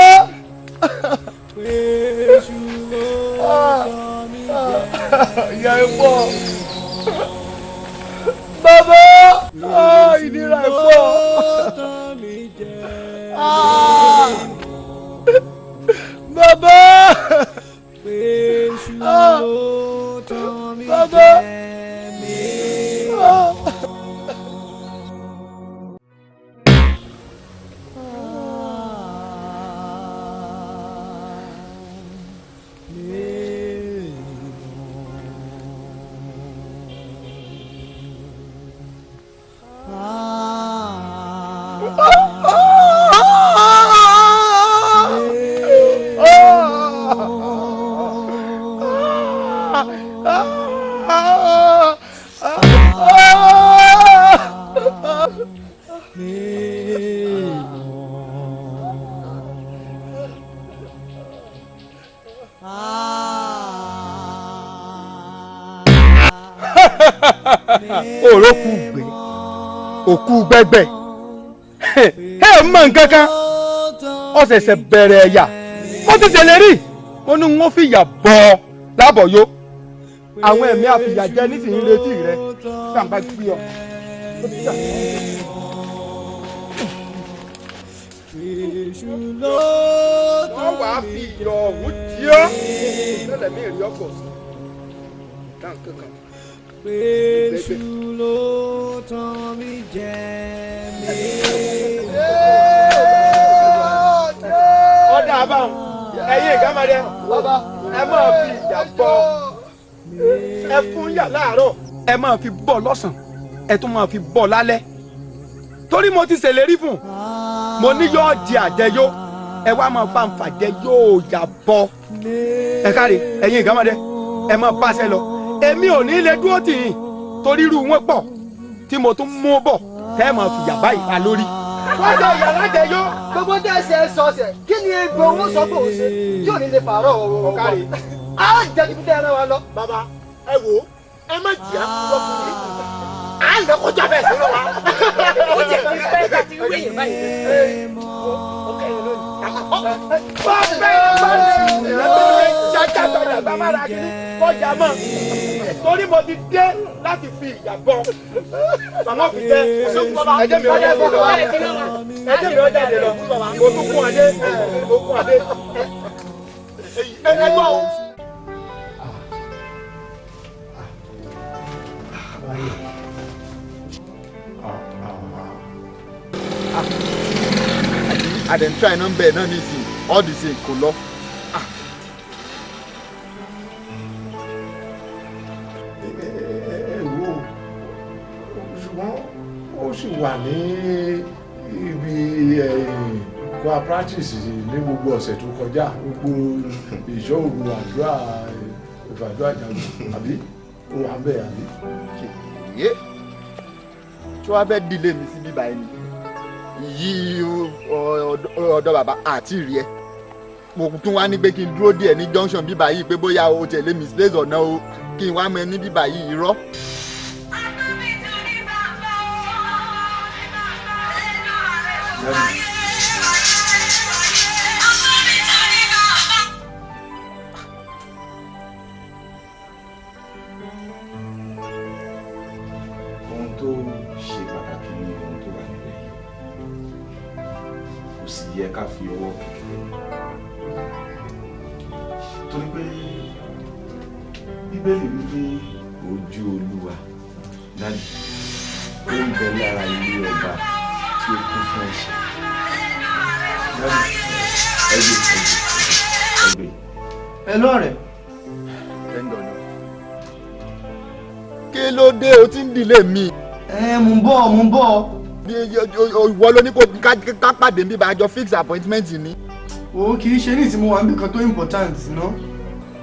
Ìyà ẹ pọ̀. Bàbá. Ìnira ẹ pọ̀. Bàbá. Bàbá. Òrókù gbé òkú gbẹgbẹ ẹ mọ nǹkan kan, ó ṣẹ̀ṣẹ̀ bẹ̀rẹ̀ ẹ̀yà, ó ti ṣèlérí, ó ní wọ́n fìyà bọ̀ lábọ̀yó. Àwọn ẹ̀mí àfìyàjẹ nísìnyí retí rẹ sàǹbá gbé ọ. Wọ́n wàá fi ìyọ̀ ọ̀hún jí ọ́ lẹ́lẹ̀ mí rí ọkọ̀ sí dáǹkì kan. Èṣù ló tàn mí jẹ mí. Ọ̀dà àbáwọn ẹ̀yin ìgámadé ẹ máa fi ìyà bọ ẹ fún yà láàárọ̀, ẹ máa fi bọ̀ lọ́sàn-án, ẹ tún máa fi bọ̀ lálẹ́, torí mo ti ṣèlérí fún mo ní yóò di àjẹyó, ẹ wá máa bá ń fàjẹ yóò yà bọ. Ẹ káre ẹ̀yin ìgámadé ẹ máa báṣẹ lọ, èmi ò ní lè dúró tì yín torí irú wọn pọ̀ tí mo tún mú bọ̀ tẹ́ ẹ máa fìyà báyìí pa lórí. Wọ́n jọ yàrá jẹyó. Gbogbo tẹ́ ẹ ṣe ẹ sọ ọ̀sẹ̀, kí ni egbò owó sọ pé òun ṣe tí ò ní lè fàárọ̀ ọ̀rọ̀ Ọ̀kàrẹ̀. Á jẹ́ ibi tẹ́ ẹ rán wa lọ. Bàbá ẹ wò ó, ẹ má jìyà kúrọ́ fún mi. À ń lọ kọjá bẹ́ẹ̀ sí lọ́wọ́. Ó jẹ́ ti pẹ́ láti wé èèyàn báyìí. Torí mo ti dé láti fi ìyà bọ. Bàbá fi jẹ ẹjẹ mi ọjà lọ. Ẹjẹ mi ọjà lọ. Mo tún kún adé. Mo kún adé. Ẹ gbọ́ o. I dem try number náà nísìnyí all the same kò lọ. Ẹ wo, ṣùgbọ́n ó sì wà ní ibi choir practice ní gbogbo ọ̀sẹ̀ tó kọjá, gbogbo ìṣọ́ òru àdúrà ìfàdúrà jagun, àbí ó wà ń bẹ̀ àbí. Yé, tí wàá fẹ́ dìlé mi sí bíbá ẹni yìí ọ̀dọ̀ bàbá àti ìrì ẹ, mo tún wá ní pé kí n dúró díẹ̀ ní junction bíbá yìí pé bóyá o tẹ̀lé misplace ọ̀nà o, kí n wá mọ ní bíbá yìí irọ́. Ohun tó ṣe pàtàkì ni ohun tó wà nílẹ̀ yìí, kò sì yẹ ká fi ọwọ́ kékeré mú, torí pé Bíbélì wípé ojú Olúwa dájú ó ń bẹ lára ilé ọba tí ó kún fún ẹ̀ṣẹ̀. Dájú, ẹgbẹ́ ẹgbẹ́ ẹgbẹ́. Ẹ lọ́rẹ̀ẹ́. Kí ló dé o ti ń dìlé mi? Ẹ mò ń bọ̀, mò ń bọ̀. Ìwọ ló ní kó ká pàdé níbi àjọ fix appointment ni. O kì í ṣe ní ìsinmi wa níbi kan tó important ná.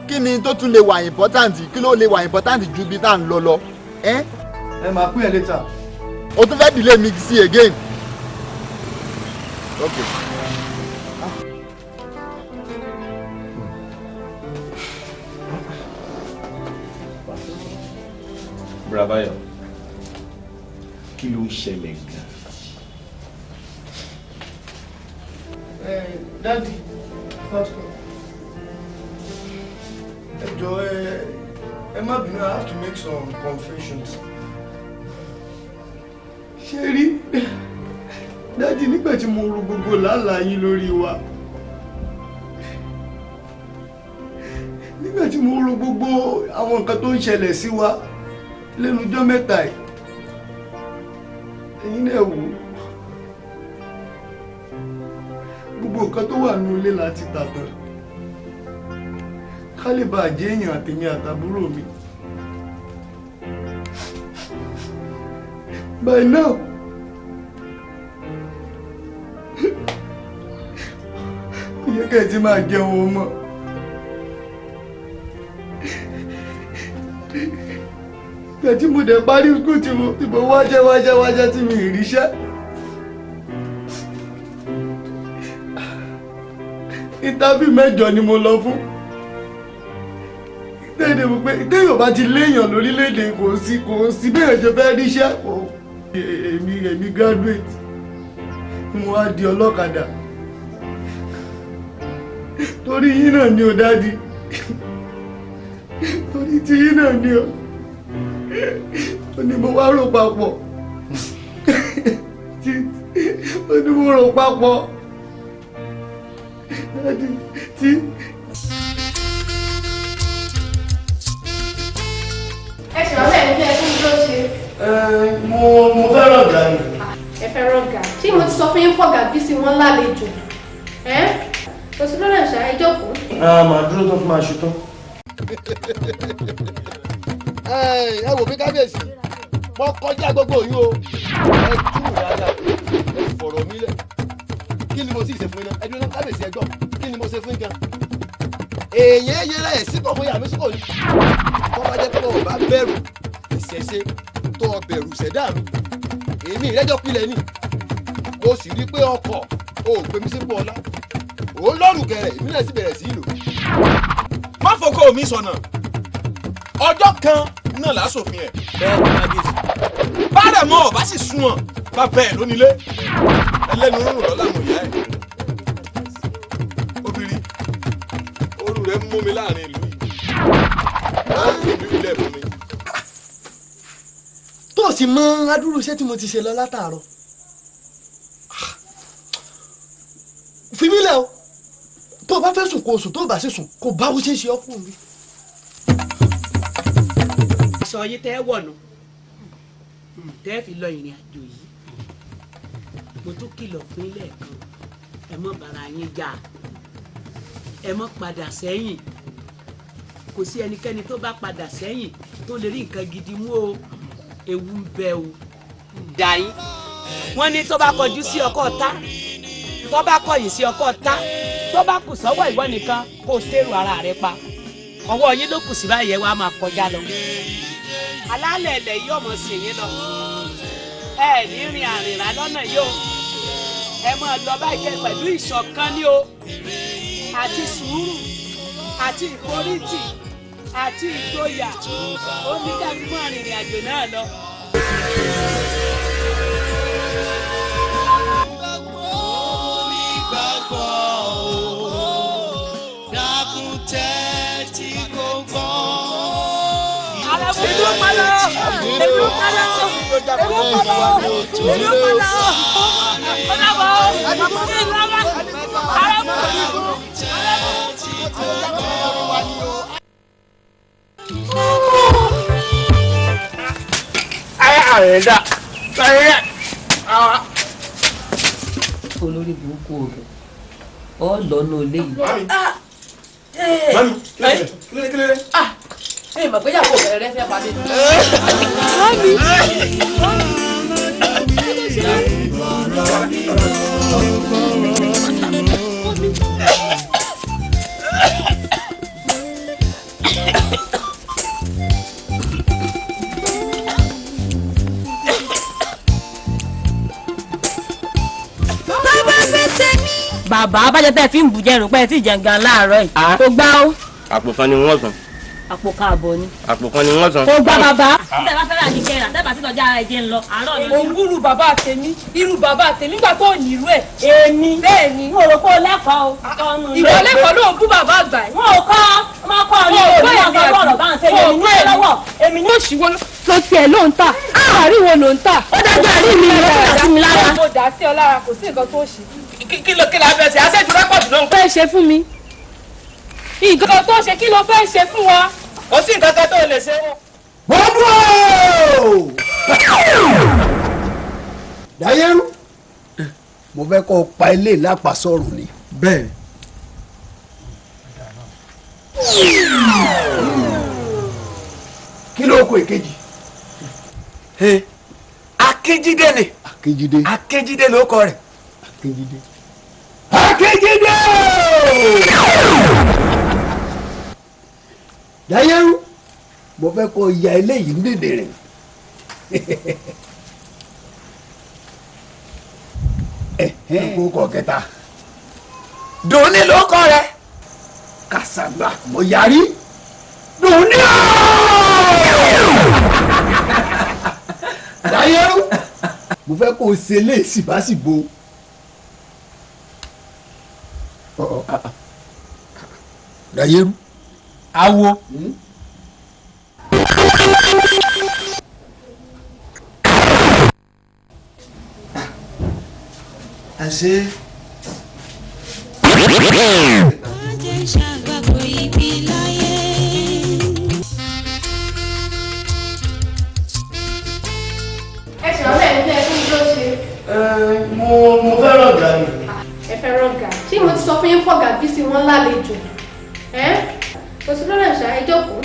Kí ni tó tún lè wà important? Kí ló lè wà important ju ibi tá à ń lọ lọ? Ẹ máa pín ẹ later. O tún fẹ́ dìlé mi sí again. Okay. Brabayo, kí ló ń ṣẹlẹ̀ gan-an? Daddy, pastor, ẹ jọ̀ọ́ ẹ má bínú, I have to make some confessions. Ṣé rí, Daddy, nígbà tí mo ro gbogbo làálàá yín lórí wa, nígbà tí mo ro gbogbo àwọn nǹkan tó ń ṣẹlẹ̀ sí wa lẹ́nu ọjọ́ mẹ́ta yìí, ẹ̀yin náà wò ó, gbogbo nǹkan tó wà nínú ilé láti tà tán ká lè bá jẹ́ èèyàn àtèmi àtàbúrò mi. By now, ó yẹ kẹ́ ẹ ti máa jẹun ọmọ. Ìgbà tí mo dẹ̀ parí skul tí mo wájẹ́ wájẹ́ wájẹ́ tí mi ì ríṣẹ́. Interview 8 ni mo lọ fún. Dédé mo pé téèyàn bá ti léèyàn lórílẹ̀‐èdè kò sí béèyàn ṣe fẹ́ ríṣẹ́. Èmi graduate, mo wá di ọlọ́kadà. Torí yín náà ni o Daddy, torí tí yín náà ni o, ó ní mo wá rò papọ̀, ó ní mo rò papọ̀ Daddy tí. Ẹ ṣe ọ̀rẹ́ mi ẹ fún mi ló ṣe. Mo fẹ́ràn ọ̀gá ni. Ẹ fẹ́ràn ọ̀gá. Ṣé mo ti sọ fún yín pọ̀gà bí sí wọn lálejò? Kò sí lọ́rọ̀ ìṣà, ẹ jókòó. Màá dúró tó fi máa ṣetán. Ẹ wò mí kábíyèsí, mo kọjá gbogbo yìí o, ẹ túmù dáadáa, ẹ fọ̀rọ̀ mi lẹ̀. Kí ni mo sì ṣe fún yín náà? Ẹ dúró náà kábíyèsí, ẹ gbọ́, kí ni mo ṣe fún yín gan? Èèyàn yẹra ẹ̀ sípò fún yàrá mi sípò yìí. Tó bá jẹ́ pé o bá bẹ̀rù ìṣẹ̀ṣe tó o bẹ̀rù ṣẹ̀dá mi, èmi ìrẹ́jọ́ pilẹ̀ ni. Mo O sì rí i pé ọkọ̀ o ò gbé mi sípò ọlá. Ò ń lọ́rùn kẹrẹ̀, èmi náà sì bẹ̀rẹ̀ sí í lò. Má fọkọ mi sọnà, ọjọ́ kan náà lásòfin ẹ̀. Bẹ́ẹ̀ ni kábíyèsí. Bára mọ́ ọ̀bá sì sunwọ̀n bàbá ẹ̀ lónílé ẹlẹ́nu rúrùn lọ́la mọ̀ ìyá ẹ̀. Obìnrin, oru rẹ̀ mú mi láàrin ìlú yìí, wọ́n fi ìlú ilẹ̀ fún mi. Tó o sì mọ adúrú iṣẹ́ tí mo ti ṣe lọ látàárọ̀, fi mí lẹ̀ o. Tó o bá fẹ́ sùn kó o sùn, tó o bá sì sùn kó o bá wo ṣe é ṣe ọkùnrin mi. Aṣọ yín tẹ́ wọ̀nù tẹ́ fi lọ ìrìn àjò yìí, mo tún kìlọ̀ fún yín lẹ́ẹ̀kan, ẹ mọ́ bára yín jà, ẹ mọ́ padà sẹ́yìn. Kò sí ẹnikẹ́ni tó bá padà sẹ́yìn tó lè rí nǹkan gidi mú o, ewu ń bẹ o. Dàyín wọ́n ní tó bá kọjú sí ọkọ ta, tó bá kọ̀yìn sí ọkọ ta, tó bá kù sọ́wọ́ ìwọ nìkan kó o tẹ́rù ara rẹ pa. Ọwọ́ yín ló kù sí báyìí, ẹ wá máa kọjá lọ. Alálẹ̀ ilẹ̀ yìí ọmọ sì yín lọ, ẹ ní rin àrìnrà lọ́nà yìí o. Ẹ máa lọ báyìí kẹ́ pẹ̀lú ìṣọ̀kan ní o, àti sùúrù àti ìforítì àti ìgboyà. Ó ní ká fi mọ́ arìnrìn àjò náà lọ. Onígbàgbọ́ o, dákun tẹ́tí kó gbọ́. Ìlú padà, ìlú padà, ìlú padà, ìlú padà. Ọ̀dàbọ̀, ìlànà, àrẹ̀mú. Olórí burúkú rẹ ọ lọ́nà ilé yìí. Mami, kílódé kílódé? Ẹ mọ̀ pé yàgò bẹ̀rẹ̀ rẹ fẹ́ pa mí. Mami. Bàbá abájọ tẹ fi ń bùjẹ rò pé ẹ ti jẹun gan láàárọ̀ yìí. Kò gbá o. Àpò kan ni wọ́n san. Àpò káàbọ̀ ni. Àpò kan ni wọ́n san. Kò gbá bàbá. Tẹ́ bá fẹ́ràn àti kẹrà, tẹ́ bá sí lọ́jà ẹ̀jẹ̀ ń lọ. Àárọ̀ ni. Òwúrú bàbá tèmi, irú bàbá tèmi nígbà tó ní irú ẹ̀. Èmi. Bẹ́ẹ̀ ni. Mo rò pé o lẹ́kọ̀ọ́ o. Ìwọ lẹ́kọ̀ọ́ ló ń bú bàbá àgbà yìí. Wọn ò kọ́, ọmọ kọ́ ọ ní òní ọ̀gá ọ̀rọ̀ bá ń ṣe èmi ní lọ́wọ́. Èmi ní òṣìwọ́ ló tiẹ̀ ló ń tà. Àárín wo ló ń tà? Ó dájú àárín mi ló dà sí mi lára. Mo dà sí ọ lára, kò sí nǹkan tó ṣe. Kí ló kí la fẹ́ ṣe? Aṣẹ́jú rẹ́kọ̀dù ló ń fẹ́ ṣe fún mi. Nǹkan tó ṣe kí ló fẹ́ ṣe fún wa? Kò sí nǹkan kan tó lè ṣe. Mo dúró. Dáyẹ́rú, mo fẹ́ kọ́ pa ilé lápasọ̀rùn ni. Bẹ́ẹ̀. Kí ló kọ èkejì? Akínjídé ni. Akínjídé. Akínjídé ló kọ rẹ̀. Akínjídé. Akínjídé! Dáyẹ́rú, mo fẹ́ kọ́ ya eléyìí ń dèdè rìn. Kó kọ kẹta. Dùnní ló kọ rẹ̀. Kàṣàgbà mo yarí. Dùnní ooo! Dáyẹ́rú, mo fẹ́ kó o ṣe léèsì bá sì bo. Dáyẹ́rú. Awo. Àṣé. Ẹ ṣe ọ̀rẹ́ ẹ̀ ní ẹ fún mi ló ṣe. Mo fẹ́ rọ̀gà ni. Ẹ fẹ́ rọ̀gà. Ṣé mo ti sọ fún yín pọ̀gà bí sí wọn lálejò? Kò sí lọ́rọ̀ ṣá, ẹ jókòó.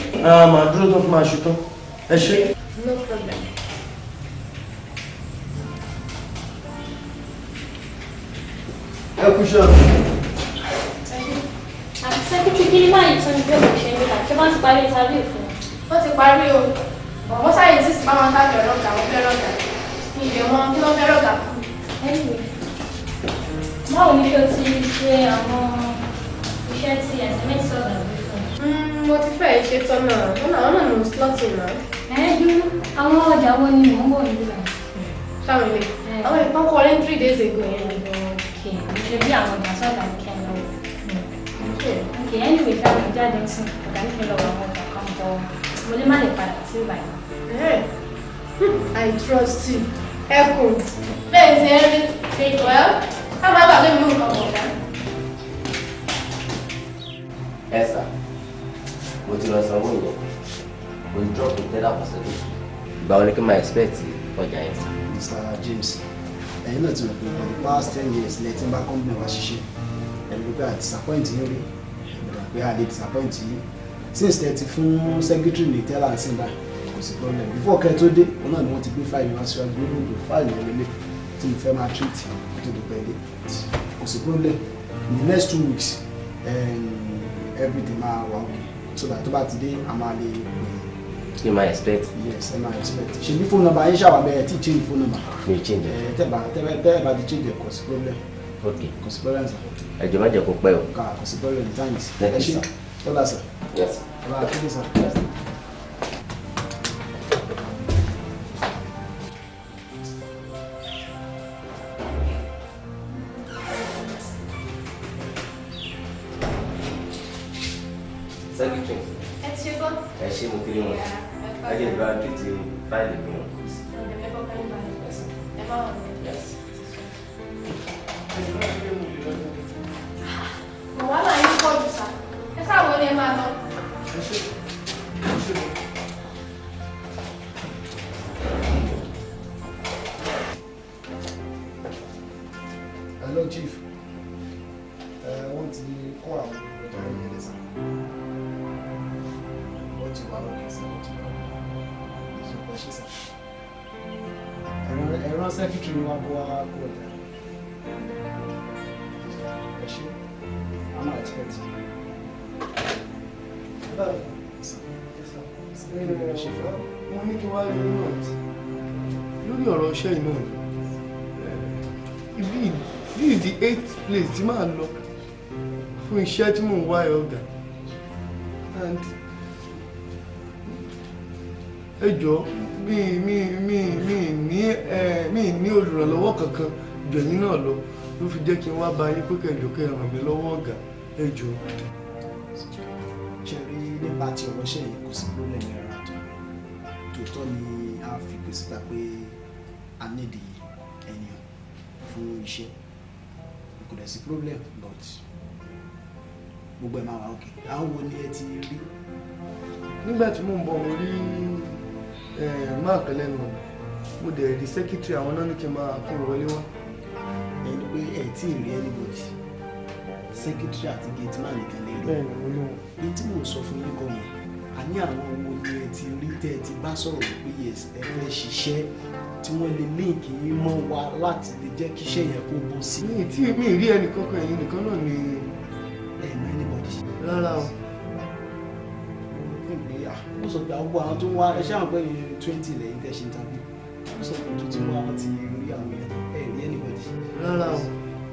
Màá dúró tó fi máa ṣetán. Ẹ ṣé. No problem. Ẹ kú iṣẹ́. Àti sẹ́kítírì kí ní báyìí tún ní bí òun ṣe ń gbà ṣé wọ́n ti parí interview fún un. Wọ́n ti parí o. Bọ̀wọ́ sáyẹ̀nsì sì bá wọn ká fẹ́ rọ̀gà, wọ́n fẹ́ rọ̀gà. Mi ìdè wọn kí wọ́n fẹ́ rọ̀gà fún. Anyway, Báwo ni ṣé o ti ṣe àwọn iṣẹ́ tí SMS ọ̀gá gbé fún ẹ? Mo ti fẹ́ ṣe tán náà, wọn náà wọn náà ní slotting náà. Ẹ dúró, àwọn ọjà wo ni mò ń bọ̀ níbí báyìí? Ṣáwọn ilé, àwọn ìpọ́n kọ́ ní 3 days ago yẹn. Okay, mo ṣe bí àwọn ọjà sọ̀gá ní kí n lọ. Okay, anyway, ṣáà mo jáde ń sìn, ọ̀gá ní kí n lọ wọ àwọn ọjà kan bọ̀. Mo lè má lè padà sí ìbàdàn. I trust you. Ẹkùn. Bẹ́ẹ̀ ti ẹ rí. Well, ká máa gbàgbé mi mú nǹkan bọ̀ ṣá. Ẹ sà, mo ti lọ sanwó yẹn, mo ti drop the teller for secretary. Ìgbà wo ni kí n máa expect ọjà yẹn, sà? Mr. James, ẹ̀yin náà ti mọ̀ pé for the past 10 years lẹ ti ń bá company wa ṣiṣẹ́. Ẹ̀rù pé a disappoint yín rí, ẹ̀rù pé a lè disappoint yín. Since tẹ́ ti fún secretary ní teller and simba, kò sí problem. Before kẹ́ ẹ tó dé, òun náà ni wọ́n ti gbé fáìlì wá síwájú lórí fáìlì yẹn lélẹ̀ tí mo fẹ́ máa treat kó tó di pẹ́ dé. Kò sí problem. In the next 2 weeks, everything máa wà okay, so that tó bá ti dé, a máa lè pè é. Kí n máa expect? Yes, ẹ máa expect. Ṣe bí phone number yín ṣàwà bẹ́ẹ̀ tí change phone number? Mi ò change ẹ. Ẹ tẹ́ bá ti change ẹ, kò sí problem. Ok. Kò sí problem, sir. Ẹ jọ̀ọ́, má jẹ́ kó pẹ́ o. Ká kò sí problem, thanks. Thank Ẹ you, ṣé. sir. Tọ́lá, sir. Yes. Ẹ bá a kéde, sir. Yes. Secretary. Ẹ ti ṣe tán. Ẹ ṣé, mo kiri wọn. Ẹ jẹ́ ìbára treat fáìlì mi o. Ẹ fọkàn yín balẹ̀. Ẹ má wọ̀. Yes. Wàhálà yín pọ̀ jù sá. Ẹ sáà wọlé, ẹ máa lọ. Ẹ ṣé, ẹ ṣé. Hello, chief. Ẹ wọ́n ti kó àwọn ọjà yẹn lẹ́sà. Wọ́n ti wà lókè sí, wọ́n ti wà lókè. Ẹ ṣé, sir. Ẹ̀rọ secretary wa kó wa kó ọjà. Ẹ ṣé, I'm not expect. Báyìí. Mo ní kí wá rí náà lórí ọ̀rọ̀ iṣẹ́ yìí náà ni. Ibi, this is the eighth place tí màá lọ fún iṣẹ́ tí mò ń wá ẹ̀, ọ̀gá, and ẹ jọ̀ọ́, mi ní olùrànlọ́wọ́ kankan jù ẹ̀yin náà lọ, ló fi jẹ́ kí n wá bá yín pé kẹ́ jọ̀ọ́, kẹ́ ràn mí lọ́wọ́, ọ̀gá, ẹ jọ̀ọ́. Ṣe rí, nípa ti ọ̀rọ̀ iṣẹ́ yìí, kò sí problem rárá. Tó tòótọ́ ni a fi pè síta pé a nídìí ènìyàn fún iṣẹ́, kò dẹ̀ sí problem, but gbogbo ẹ̀ máa wà okay. Àwọn wo ni ẹ ti rí? Nígbà tí mò ń bọ̀, mo rí mark lẹ́nu ọ̀nà, mo dẹ̀ rí secretary, àwọn náà ní kí n máa kí n wọlé wá. Ẹni pé ẹ tí ì rí anybody, secretary àti gateman nìkan lè rí? Bẹ́ẹ̀ni, mo rí wọn. Ní tí mò ń sọ fún yín kọ́ yẹn, a ní àwọn wo ni ẹ ti rí tẹ́ ẹ ti bá sọ̀rọ̀ pé yes, ẹ fẹ́ ṣiṣẹ́, tí wọ́n lè link yín mọ́ wa láti lè jẹ́ kíṣẹ́ yẹn kó bọ́ sí. Mi tí mi rí ẹnì kankan, ẹ̀yin nìkan náà ni. Ẹ mọ anybody? Rárá o. Ó sọ pé àwọn tó ń wá ẹ ṣé àwọn pé 20 lẹ́yìn tẹ́ ṣe interview, ó sọ pé tó ti wá, wọn ti rí àwọn èèyàn. Ẹ rí anybody? Rárá o.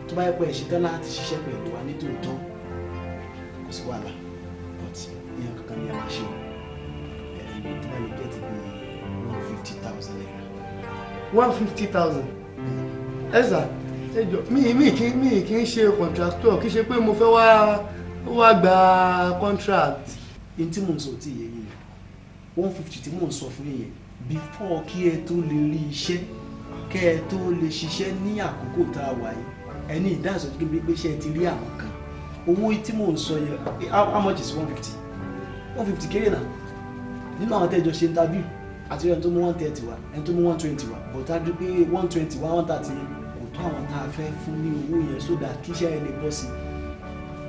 Tó bá yẹ pé ẹ ṣetán láti ṣiṣẹ́ pẹ̀lú wa nítòótọ́, kò sí wàhálà, but ìyẹn kankan ni ẹ máa ṣe o. Ẹ tó bá lè get bí ₦150,000. 150,000? Ẹ sà, ẹ jọ, mi kì í ṣe contractor, kì í ṣe pé mo fẹ́ wá gba contract. N tí mò ń sọ tí ìyẹn yìí, 150 tí mò ń sọ fún yín yẹn, before kí ẹ tó lè rí iṣẹ́, kẹ́ ẹ tó lè ṣiṣẹ́ ní àkókò tá a wà yìí, ẹ ní ìdáhùn kí n bí pé ṣé ẹ ti rí àwọn kan. Owó tí mò ń sọ yẹn, how much is 150? 150 kéré náà. Nínú àwọn tẹ́jọ ṣe interview, àti ẹni tó mú 130 wá, ẹni tó mú 120 wá, but a dúró pé 120 wá, 130 kò tó àwọn tá a fẹ́ fún ní owó yẹn, so that kíṣẹ́ ẹ lè bọ́ sí i.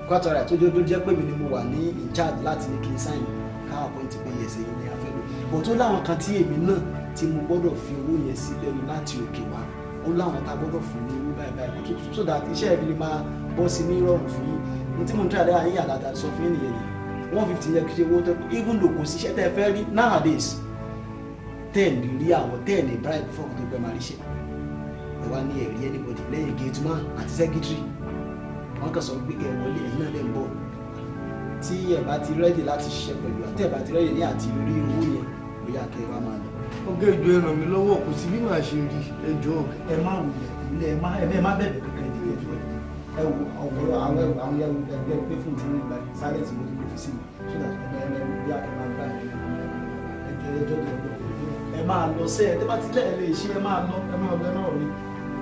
Kwata rẹ̀ tó jẹ́, tó jẹ́ pé mi ni mo wà ní in charge láti ní kí n sign káwọn appoint pé yes, èyí ni a fẹ́ lò, but ó láwọn kan tí èmi náà tí mo gbọ́dọ̀ fi owó yẹn sí lẹ́nu láti òkè wá. Ó láwọn tá a gbọ́dọ̀ fún ní owó báyìí báyìí kó tó, so that iṣẹ́ ìbí lè máa bọ́ sí ní ìrọ̀rùn fún yín. Ní tí mo ń try àdáyà yín àdàdà sọ fún yín nìyẹn ni 150 yẹn kì í ṣe owó tó, even though kò sí iṣẹ́ tẹ́ ẹ fẹ́ rí nowadays tẹ́ ẹ̀ lè rí àwọn tẹ́ ẹ̀ lè bribe fún ọkùnrin tó gbẹ máa ríṣẹ́. Ẹ wá ní ẹ̀rí anybody lẹ́yìn gate man àti secretary. Wọ́n kàn sọ pé kẹ́ ẹ wọlé, ẹ̀yin náà lè ń bọ̀. Tí ẹ bá ti ready láti ṣiṣẹ́ pẹ̀lú, àti ẹ bá ti ready ní àti rí owó yẹn, bóyá kẹ́ ẹ wá máa lọ. Ọ̀gá, ìjọ, ẹ ràn mí lọ́wọ́, kò sí bí màá ṣe rí, ẹ jọ̀ọ́. Ẹ má wulẹ̀ kúlẹ̀, ẹ má bẹ̀bẹ̀ kankan, ìdílé ẹjọ́ ẹ wo ọ̀gọ̀rọ̀ àwọn àwọn ẹgbẹ́ pé fún ti ní ìgbà silence ló ti kò fi sí mi so that ẹ ẹ bí akẹ́ máa gbà ẹ ẹjọ́ ẹjọ́ ẹ máa lọ sẹ́ ẹ tẹ́ bá ti lẹ́ẹ̀ lè ṣe, ẹ máa lọ, ẹ máa lọ, ẹ máa rí,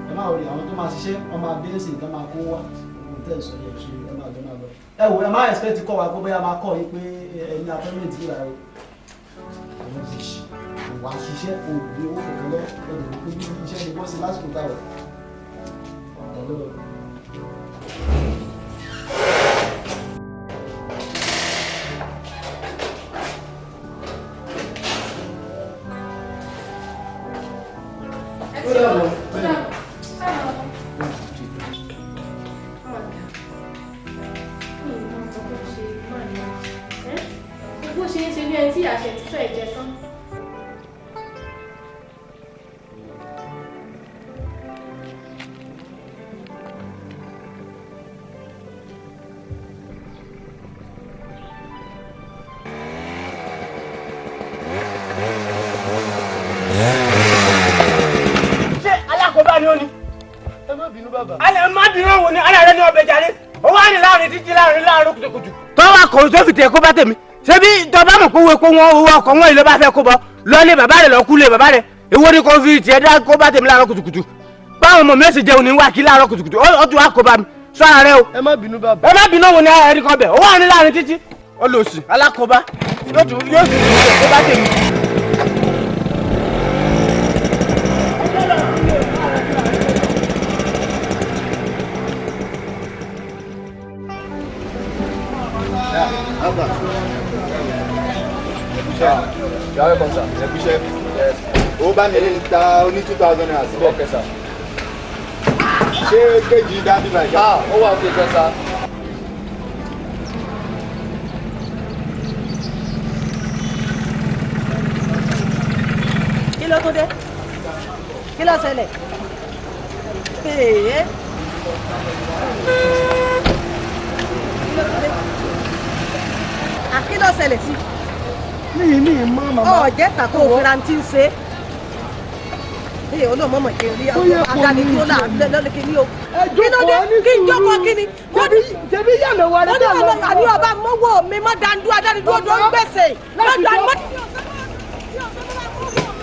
ẹ máa rí àwọn tó máa ṣiṣẹ́, wọ́n máa dé sí ìtàn máa kó wá. Ohun tẹ́ ẹ sọ yẹ ṣe, ẹ máa lọ, máa lọ. Ẹ wò, ẹ má expect kọ́ wa pé bóyá máa kọ́ yín pé ẹ̀yin appointment yìí rà o. Àwọn ti ṣe wà á ṣiṣẹ́ òbí owó kankan lọ lọ́dún pé bí iṣẹ́ ni bọ́ sí lásìkò táwọn. Hello. Ó dàbọ̀. Bó ṣe ń ṣe bí ẹni tí àṣẹ ti fẹ́ jẹ tán. Ṣé alákòóbá ni ó ní? Ẹ má bínú, bàbá. Alẹ́ má bínú òun ni alẹ́ rẹ ní ọbẹ̀ jáde. Ó wà ní láàrin títí láàrin láàrin kùtùkùtù. Tọ́wọ́ kò tó fi tẹ̀ kó bá tèmi. Ṣebí tọba mọ̀ pé owó epo wọn, owó ọkọ̀ wọn ìlú bá fẹ́ kó bọ̀ lọ́lé bàbá rẹ̀, lọ́ọ́ kú lé bàbá rẹ̀. Èwo ni kò fi tiẹ̀ dá kó bá tèmi láàárọ̀ kùtùkùtù? Báwọn ọmọ mi ò sì jẹun ní wá kí láàárọ̀ kùtùkùtù, ó tún wá kó bá mi. Sọ ara rẹ o. Ẹ má bínú, bàbá. Ẹ má bínú òun ni ara rẹ kan bẹ̀. Ó wà ní láàrin títí. Olòṣì alákòóbá yóò tún yóò tún kó bá tèmi. You are welcome, sir. Ẹ kú iṣẹ́. Ó bá mi ta oní ₦2,000 síbẹ̀. Okay, sir. Ṣé kéjì dábì báyìí? Ah, ó wà òkè gan, sir. Kí ló tó dé? Kí ló ṣẹlẹ̀? Ee. Kí ló tó dé? À, kí ló ṣẹlẹ̀ sí? Mi mọ, màmá. Ọ̀jẹ̀ tako òfin tí ń ṣe. Ee, olóòmọ̀mọ̀ kì í rí adánidúró lọ́lọ́kì ní o. Kí ló dé? Kí n jókòó kí ni? Jẹbi yànnà wa Mo ní ọlọ́ àní ọba mọ́wọ́ mi mọ́ dandú adánidúró tó ń gbèsè.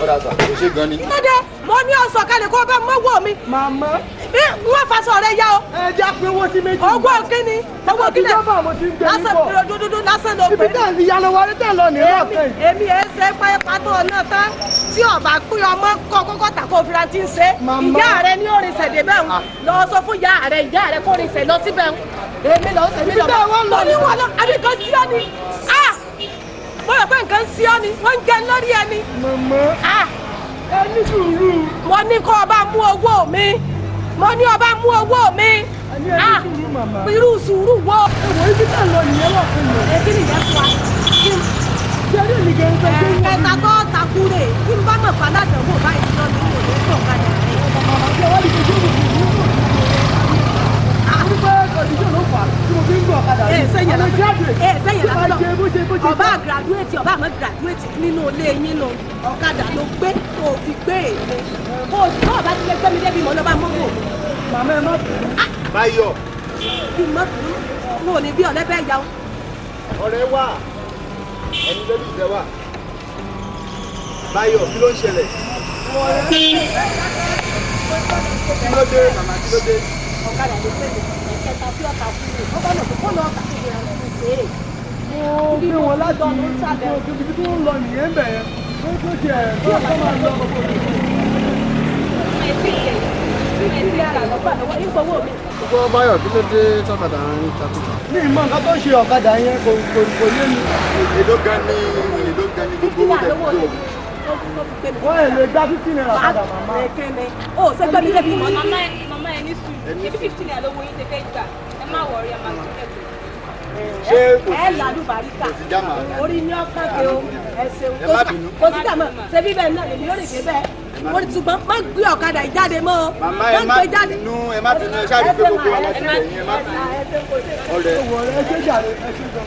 Ọ̀dà sà, kò ṣe gan ni. Kí ló dé? Mo ní ọ̀sán kalẹ̀ kó bá mọ́wọ́ mi. Màmá. Bí wọ́n faṣọ rẹ yá o. Ẹ jẹ́ pé owó sí méjì. Owó kí ni? Owó kí ni? Ìjọba mo ti ń gbé yín bọ̀. Lásán dúdú lásán ló Ibi pè. tẹ́ ẹ̀ ń yànnà wa tẹ́ ẹ̀ lọ nìyẹn ọ̀fẹ́. Èmi ẹ̀ ṣe pátó náà tán tí ọba pín ọmọ kọ kókó tàkó fira ti ń ṣe. Màmá. Ìyá rẹ ní òrìṣẹ̀ débẹ̀ ń lọ sọ fún ìyá rẹ, ìyá rẹ kó rìnṣẹ̀ lọ síbẹ̀ ń. Èmi lọ, èmi lọ. Ibi tẹ́ ẹ wá ń lọ Mo ní wọn lọ, àbí nǹkan sí ọ ni? Ah! Mo rò pé nǹkan sí ọ ni, wọ́n ń jẹ lórí ẹni. Màmá. Ah! Ẹ ní sùúrù. Mo ní kó ọba mú owó mi. Mo ní ọba mú owó mi. Ẹ ní sùúrù, màmá. Irú sùúrù wo? Ẹ wò, ibi tẹ́ ẹ̀ lọ nìyẹn wà fún mi. Èkí nìyẹn fún wa. Jẹ́rí mi gan fẹ́ gbé Ẹ̀ẹ́dẹ́ta tó takú rè kí n bá mọ̀ fàlàdánwò báyìí lọ ní ìwò ní sọ̀kalẹ̀ rẹ̀. Màmá, ṣé wọ́n lè fi ṣé òkú Ẹ sẹ́yìn Àwọn graduate. ẹ sẹ́yìn Tí máa jẹ bó ṣe bó ṣe ọba graduate, ọba àmọ́ graduate nínú ilé yín nù, ọ̀kadà ló gbé tó fi gbé èmi kó o tó ọba ti lè gbé mi débi mọ́ lọ́ba mọ́wọ́ mi. Màmá, ẹ má bínú. Báyọ̀. Kí n má bínú, n ò ní bí ọ̀lẹ́bẹ̀ yà ó. Ọ̀rẹ́ wà, ẹni lórí ìfẹ́ wà. Báyọ̀, kí ló ń ṣẹlẹ̀? Kí ló dé, màmá, kí ló dé? Ọ̀kadà ló gbé mi ẹ̀kẹta tí ọ̀tà fún mi, ó bá lọ kó lọ́ọ́ tà fún mi àwọn ìgbé. Mo gbé wọn láti ibi tí wọ́n ń lọ nìyẹn bẹ̀ yẹn. Ó tó tiẹ̀ kí ọ̀tá máa lọ. Gbogbo Báyọ̀, kí ló dé tọ́kadà ń takùtà? Mi ì mọ nǹkan tó ń ṣe ọ̀kadà yẹn, kò kò kò yé mi. Èló gan ni, èló gan ni gbogbo owó tẹ̀ fi tó? Wọ́n ẹ̀ lè gba ₦50 padà, màmá. Ó ṣe gbé mi débi mọ́ ní. Màmá ẹ, màmá ẹ ní sùúrù. Ṣebí ₦50 lówó yín tẹ fẹ́ gbà? Ẹ má wọrí, ẹ máa tún kẹ̀kẹ́. Ṣé kò sí Ẹ làlùbáríkà. Kò sí jámà? Orí ní ọkàn kí o. Ẹ ṣeun. Ẹ má bínú. Kò sí jàmọ̀. Ṣé bíbẹ̀ náà lèmi yóò rìn dé bẹ́ẹ̀? Mo ti ṣùgbọ́n má gbé ọ̀kadà yìí jáde mọ́ o. Màmá, ẹ má gbé jáde. bínú, ẹ má bínú, ẹ ṣáà rí pé gbogbo wa láti bẹ̀ yín, ẹ má bínú. Ọ̀rẹ́. Ọ̀rẹ́, ẹ ṣe jàre, ẹ ṣe gan.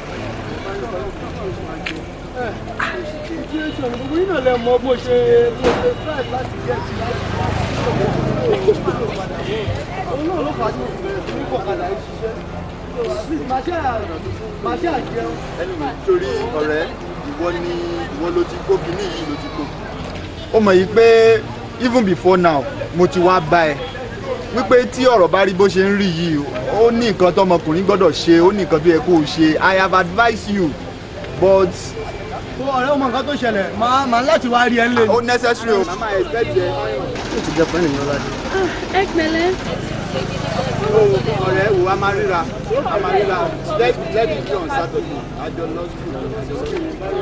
Situation gbogbo yìí náà lẹ mọ bó ṣe strive láti get láti wá òun náà ló fà á tí mo fi bẹ̀rẹ̀ sí ní kọ̀kadà yìí ṣiṣẹ́. Màá ṣe àjẹun. Anyway, torí ọ̀rẹ́, ìwọ ni ìwọ ló ti kó kinní yìí ló ti kó. Ó mọ̀ yìí pé even before now mo ti wá bá ẹ wípé tí ọ̀rọ̀ bá rí bó ṣe ń rí yìí, ó ní nǹkan tọmọkùnrin gbọ́dọ̀ ṣe, ó ní nǹkan tó yẹ kó o ṣe. I have advised you, but. Ọ̀rẹ́, ó mọ nǹkan tó ṣẹlẹ̀, màá láti wá rí ẹ nílé. Ó necessary o. Màmá expect ẹ. Ó ti jẹ fún ẹnìyàn láti. Ẹ pẹ̀lẹ́. Ọ̀rẹ́, wo, a máa ríra, a máa ríra. Let it be on Saturday, àjọ lọ school.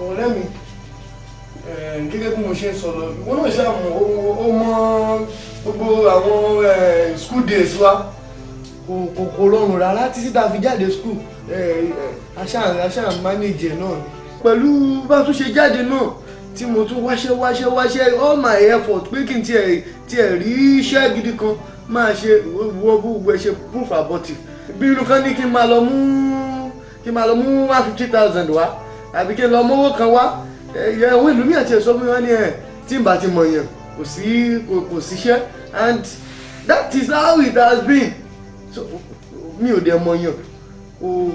Ọ̀rẹ́ mi, gẹ́gẹ́ bí mo ṣe ń sọ lọ, ìwọ náà ṣe àmọ́ ó mọ gbogbo àwọn school days wa kò rọrùn rárá títí tá a fi jáde school. Aṣáà manage náà ni pẹ̀lú bá a tún ṣe jáde náà tí mo tún wáṣẹ́ wáṣẹ́ wáṣẹ́, all my effort pé kí n tiẹ̀ rí iṣẹ́ gidi kan máa ṣe, wọ gbogbo ẹ̀ ṣe proof abortive. Bí inú kan ní kí n máa lọ mú 150,000 wá àbí kí n lọ mówó kan wá, ẹ̀wọ̀n ìlú mi àti ẹ̀sọ́ mi wá ní ẹ̀ tí n bá ti mọ̀ yàn kò sí kò síṣẹ́, and that is how it has been. So mi ò dẹ̀ mọ̀ yàn,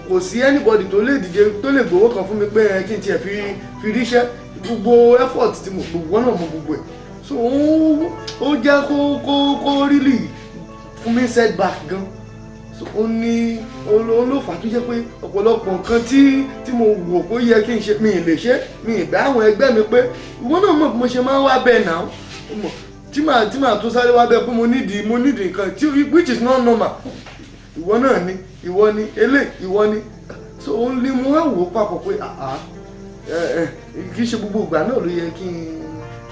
kò sí anybody tó lè dìde tó lè gbowó kan fún mi pé ẹ kí n tiẹ̀ fi ríṣẹ́. Gbogbo effort tí mo gbogbo náà mo gbogbo ẹ̀, so ó jẹ́ kó really fún mi setback gan. So ó ní olófà tó jẹ́ pé ọ̀pọ̀lọpọ̀ nǹkan tí mo wò kó yẹ kí n ṣe mi ì lè ṣe, mi ì bá àwọn ẹgbẹ́ mi pé ìwọ náà mọ̀ bí mo ṣe máa ń wá bẹ́ẹ̀ náà tí màá tún sáré wá bẹ́ẹ̀ pé mo nídìí nǹkan tí which is not normal. Ìwọ náà ni, ìwọ ni elé, ìwọ ni. So ó ní mo wá wò ó papọ̀ pé àá kì í ṣe gbogbo ìgbà náà ló yẹ kí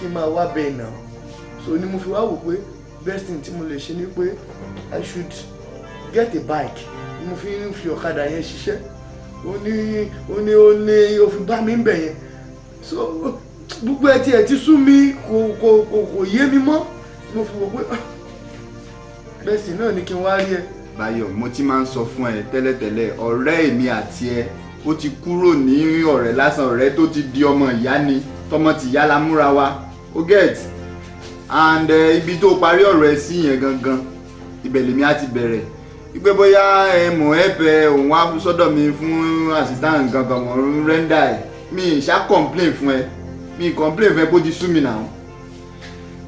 n máa wá bẹ́ẹ̀ náà. So ni mo fi wá wò pé best thing tí mo lè ṣe ni pé I should get a bike. Mo fi ń fi ọ̀kadà yẹn ṣiṣẹ́, ó ní ó fi bá mi ń bẹ̀ yẹn. So gbogbo ẹ tiẹ̀ ti sú mi, kò yé mi mọ́. Mo fi wò pé best thing náà ni kí n wá rí ẹ. Báyọ̀, mo ti máa ń sọ fún ẹ tẹ́lẹ̀tẹ́lẹ̀, ọ̀rẹ́ èmi àti ẹ ó ti kúrò ní ọ̀rẹ́ lásán, ọ̀rẹ́ tó ti di ọmọ ìyá ni, tọmọ ti yá la múra wa, ó get. And ibi tó parí ọ̀rọ̀ ẹ sí yẹn gangan, ibẹ̀ lèmi á ti bẹ̀rẹ̀ wípé bóyá ẹ mọ̀ ẹ bẹ òun wá sọ́dọ̀ mi fún assistant gangan, mọ̀ ń render ẹ̀, mi ṣá complain fún ẹ, mi complain fún ẹ bó ti sú mi náà.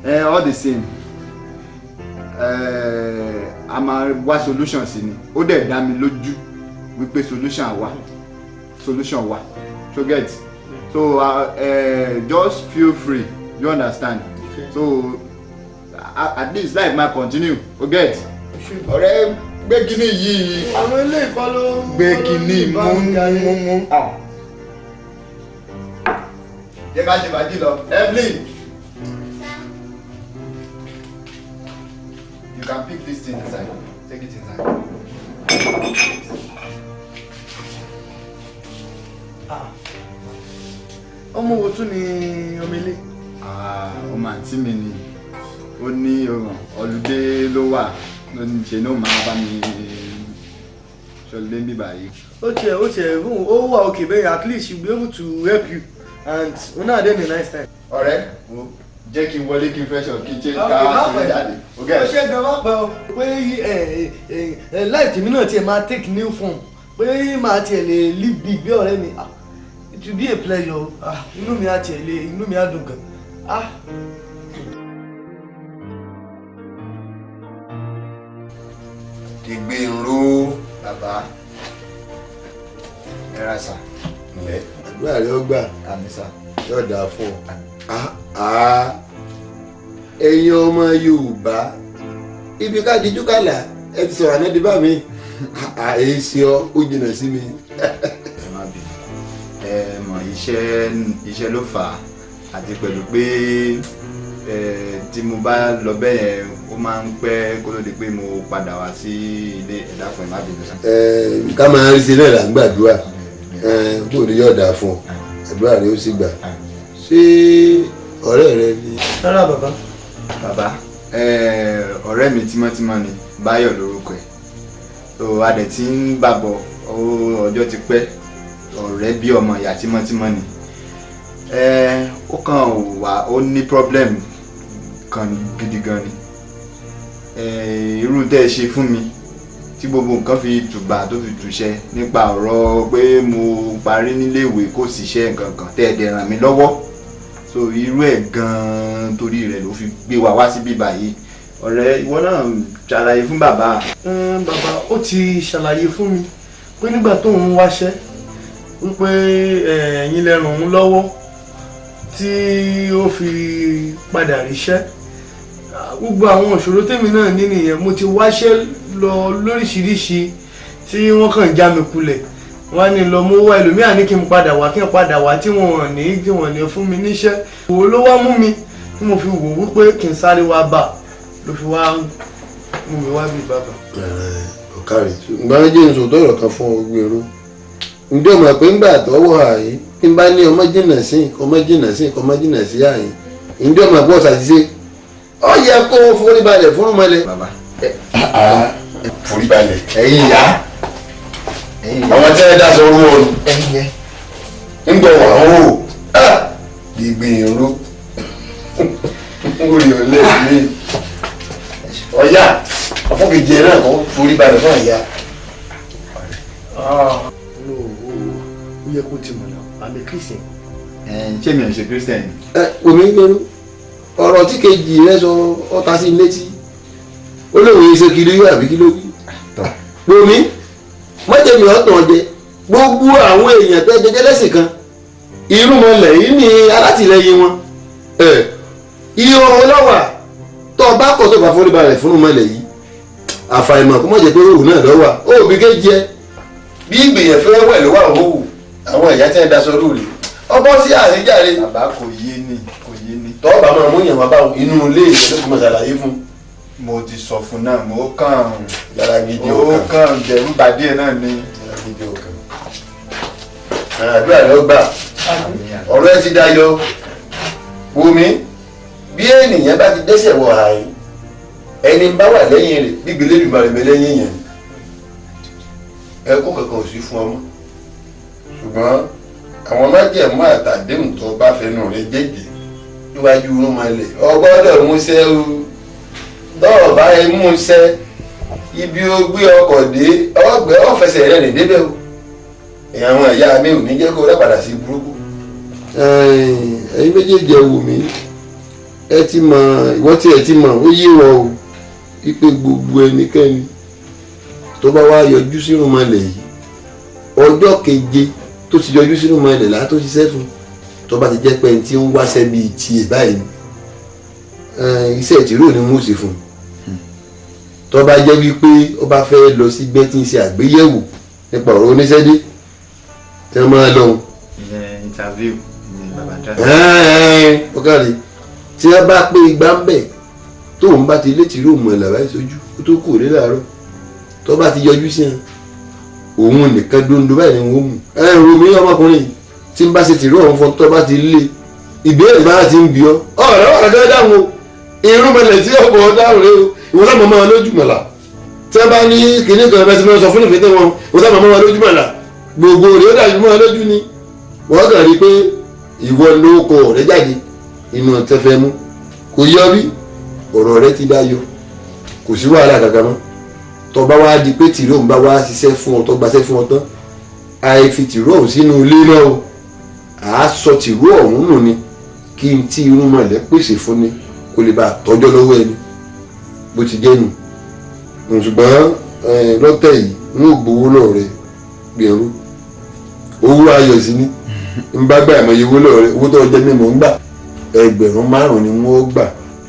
Ẹ all the same, a máa wá solution sí ni. Ó dẹ̀ dá mi lójú wípé solution wà, solution wà, so get. So just feel free, you understand? Okay. So at least life ma continue, o get. Ọ̀rẹ́, gbé kinní yìí. Àwọn ilé ìkọ́ ló. Gbé kinní mú mú mú. Jẹ́ ká ṣe fàájì lọ, Evelyn. You can pick this thing inside. Take it inside. Ah. Ọmọ wo tún ni ọmọ ilé? Ọmọ àǹtí mi ni. Ó ní ọlùdé ló wà ló ní ṣe náà máa bá mi ṣọlùdé ń bíbà yìí. Ó tiẹ̀ ó wà okay bẹ́ẹ̀, at least she be able to help you and una dey a nice time. Ọ̀rẹ́, wo, jẹ́ kí n wọlé, kí n fresh up, kí n change, ká ṣe jáde. Ó ṣe gan, má pẹ́ o, pé life tèmi náà tiẹ̀ máa take new form, pé màá tiẹ̀ lè live big bí ọ̀rẹ́ mi. Ah, it will be a pleasure. Ah, inú mi á tiẹ̀ lè, inú mi á dùn gan. Ah. Dìgbìnrú. Bàbá, ẹ ra sà. Ǹlẹ́, àdúrà rẹ ó gbà. Àmín sà. Yóò dáa fún ọ. Ẹ̀yin ọmọ Yorùbá, ibi ká dijú kàlà, ẹ ti sọ̀rọ̀ àná di bá mi, èyí ṣe ọ, ó jìnnà sí mi. Ẹ má bínú, ẹ mọ̀, iṣẹ́ iṣẹ́ ló fà á, àti pẹ̀lú pé ẹ tí mo bá lọ bẹ́ẹ̀ yẹn, ó máa ń pẹ́ kó ló di pé mo padà wá sí ilé. Ẹ dákun, ẹ má bínú sà. Ẹ ká máa rí sí náà là ń gbàdúrà. Bó o ní yóò dáa fún ọ, àdúrà rẹ ó sì gbà. Ṣé ọ̀rẹ́ rẹ ni? Rárá, bàbá. Bàbá, ọ̀rẹ́ mi tímọ́tímọ́ ni, Báyọ̀ lórúkọ ẹ̀. So a dẹ̀ ti ń bàbọ̀ ọjọ́ ti pẹ́, ọ̀rẹ́ bí ọmọ ìyá tímọ́tímọ́ ni. Ó kàn wá, ó ní problem kan gidi gan ni. Irú tẹ́ ẹ ṣe fún mi tí gbogbo nǹkan fi tùbà tó fi tùṣẹ nípa ọ̀rọ̀ pé mo parí níléèwé, kò síṣẹ́ nǹkan kan, tẹ́ ẹ dẹ̀ ràn mí lọ́wọ́, so irú ẹ̀ gan-an torí rẹ̀ ló fi gbé wa wá síbí báyìí. Ọ̀rẹ́, ìwọ náà ṣàlàyé fún bàbá. Bàbá, ó ti ṣàlàyé fún mi pé nígbà tóun ń wáṣẹ́, wípé ẹ̀yin lẹ ràn òun lọ́wọ́ tí ó fi padà ríṣẹ́. Gbogbo àwọn ìṣòro tèmi náà ní nìyẹn. Mo ti wáṣẹ́ lọ lóríṣiríṣi tí wọ́n kàn já mi kulẹ̀. Wọ́n á ní lọ mú wá ẹlòmíà, ní kí n padà wá, kí n padà wá, tí wọ́n ní fún mi níṣẹ́. Òwò ló wá mú mi tí mo fi wò wípé kí n sáré wá bà ló fi wá mú mi wá bí, bàbá. Ọ̀kàrẹ̀, ṣùgbọ́n jẹ́ n sòótọ́ ọ̀rọ̀ kan fún ọ, gbèrú. Ǹjẹ́ o mọ̀ pé ńgbà tọ́wọ́ àyín tí n bá ní ọmọ jìnnà sí, ọmọ jìnnà sí, ọmọ jìnnà sí àyín, ǹjẹ́ o mọ̀ pé ọ̀sàṣìṣe ọ yẹ kó o forí balẹ̀ fún ọmọlẹ̀? Bàbá. Forí balẹ̀. Ẹ̀yin ìyá. Àwọn tí wọ́n dá sọ orú ọ̀run ẹ̀yin yẹn. Ń gbọ̀ wà ó gbìngbìn orí ọ̀lẹ́ mi ọ̀yá ọ̀fọ́kejì ẹ̀ náà kọ́ forí balẹ̀ fún àyà. No, ó yẹ kó ti mọ̀ náà, I'm a Christian. Ṣé mi ò ṣe Christian? Ẹ omi gbẹrú, ọ̀rọ̀ tí kejì rẹ sọ ọta sí létí, ó lóun yìí ṣe kiri yóò àbí kí ló wí. Omi mọ́jẹ̀mí ọ̀tàn jẹ gbogbo àwọn èèyàn tẹ́ jẹjẹ lẹ́sìn kan, irúnmọlẹ̀ yìí ní alátìlẹyìn wọn. Iye ohun lọ́wà tó o bá kọ̀ tó bá forí balẹ̀ fún irúnmọlẹ̀ yìí, àfàìmọ̀ kó má jẹ́ pé òwú náà lọ́wà ó bí kéjì ẹ bí ìgbìyànjú fẹ́ wẹ̀ ló wà òwú àwọn ìyá tí wọ́n daṣọ rú rè ọbọ̀ sí àríjàre. Bàbá, kò yé ni, kò yé ni. Tọ́ bá máa mú yàn wá báwọn inú ilé ìwé ló ti máa ṣàlàyé fún. Mo ti sọ fún náà, mo kàn yàrá gidi. Ó kàn dẹ̀rù bà díẹ̀ náà ni. Yàrá gidi ó kàn. Àdúrà ló gbà, ọ̀rọ̀ ẹ ti dayọ̀. Wòmí, bí ènìyàn bá ti dẹ́sẹ̀ wọ ààyè, ẹni bá wà lẹ́yìn rẹ̀ gbígbélé lùmọ̀rẹ̀mẹ́ lẹ́yìn yẹn, ẹkún kankan ò sí fún ọmọ. Ṣùgbọ́n àwọn májẹ̀mú àtàdéhùn tó bá fẹnu rẹ̀ jẹ́jẹ́ níwájú irúnmọlẹ̀, ọ gbọ́dọ̀ múṣẹ́ o. Tọ́ọ̀ bá ẹ múṣẹ́, ibi ó gbé ọkọ̀ dé, ọgbẹ́ ọ̀fẹsẹ̀ rẹ̀ rìn débẹ̀ o. Àwọn ìyá mi ò ní jẹ́ kó rẹ́ padà sí burúkú. Ẹ̀yin méjèèjì, ẹ wò mí, ẹ ti mọ̀, ìwọ tí ẹ ti mọ̀, ó yé wọ o, wípé gbogbo ẹnikẹ́ni tó bá wá yọjú sínú mọ́lẹ̀ yìí, ọjọ́ keje tó ti yọjú sínú mọ́lẹ̀ là tó ṣiṣẹ́ fún, tó bá ti jẹ́ pé ẹni tí ń wáṣẹ́ bíi tiẹ̀ báyìí, iṣẹ́ ìtìrú ni wọ́n ṣe fún un. Tó bá jẹ́ wípé ó bá fẹ́ lọ sí gbẹ́ tí ń ṣe àgbéyẹ̀wò nípa ọ̀rọ̀ oníṣẹ́dé tí wọ́n máa lọ. Ìyẹn interview ni bàbá dá. Ó kárí, tí wọ́n bá pé igba ń bẹ̀, tóun bá ti létí ró mọ̀ làbá ìṣojú ó tó kù ní làárọ̀, tó bá ti yọjú sí wọn, òun nìkan dondo báyìí ni wọ́n mú. Ẹ ro mi ọmọkùnrin. Tí n bá ṣe tìró ọ̀hún fún ọ tó bá ti lé ìbéèrè bá ti ń bí ọ ọ̀rẹ́ wà lọ́jọ́ dáhùn o. Irúnmọlẹ̀ tí ọ̀pọ̀ dáhùn rẹ o. Ìwọ sábà máa lójúmọ̀lá tí wọ́n bá ní kinní kan ẹ̀fẹ́ tí wọ́n sọ fún ìfẹ́ wọn, ìwọ sábà máa lójúmọ̀lá gbogbo rẹ̀ ó dàbí mọ́ lójú ni. Wọ́n kàn rí pé ìwọ ló kọ ọ̀rẹ́ jáde inú tẹ́fẹ́ mú kò yọ bí ọ̀rọ̀ rẹ ti dayọ̀, kò sí wàhálà kankan mọ́. Tó bá wá di pé tìró ń bá wá ṣiṣẹ́ fún ọ tó gbaṣẹ́ fún ọ tán, àìfi tìró ọ̀hún sínú ilé náà o, à á sọ tìró ọ̀hún nù ni kí n tí irúnmọlẹ̀ pèsè fún ni kó lè bá tọ́jọ́ lọ́wọ́ ẹni bó ti jẹ́ nù. Ṣùgbọ́n lọ́tẹ̀ yìí n ò gbowó lọ́ọ̀ rẹ gbèrú owó ayọ̀ sí ni n bá gbà ìmọ̀ye owó lọ́ọ̀ rẹ, owó tó jẹ́ mímọ́ ń gbà 2,000 ni wọ́n gbà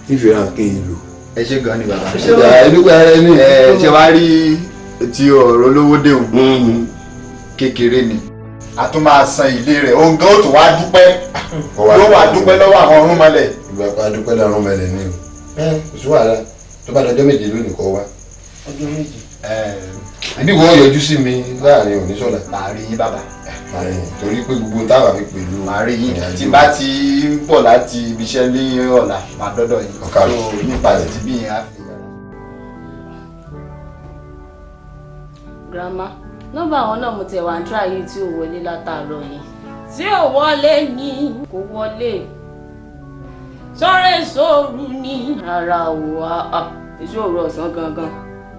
fífi hàn kí n lò. Ẹ ṣé gan ni bàbá. Ìjà ìdúpẹ́ ara ẹni. Ẹ ṣe wá rí ti ọ̀rọ̀ olówó déhùn kékeré ni a tún máa san ilé rẹ̀, òun gan ó tún wá dúpẹ́, yóò wá dúpẹ́ lọ́wọ́ àwọn ọ̀rúnmọlẹ̀. Ìgbà pa dúpẹ́ lọ́wọ́ ọ̀rúnmọlẹ̀ ni o. Kò sí wàhálà tó bá dọjọ́ méje lónìí kọ́ wá. Ọjọ́ méje. Ẹbí wo yọjú sí mi láàrin òní sọ́la. Màá rí yín bàbá. Torí pé gbogbo táwa fi pẹ̀lú. Màá rí yín tí bá ti ń bọ̀ láti ibi iṣẹ́ ní ọ̀la màá dọ́dọ̀ yín. Ọ̀kà nípa títí bí yẹn á fi yàrá. Grandma, nọ́mbà àwọn náà mo tẹ̀ wá ń tíra yìí tí ò wọlé látàárọ̀ yìí. Tí ò wọlé ni. Kò wọlé. Sọ́rẹ́ sóòrù ni. Rárá o, ìṣòro ọ̀sán gangan.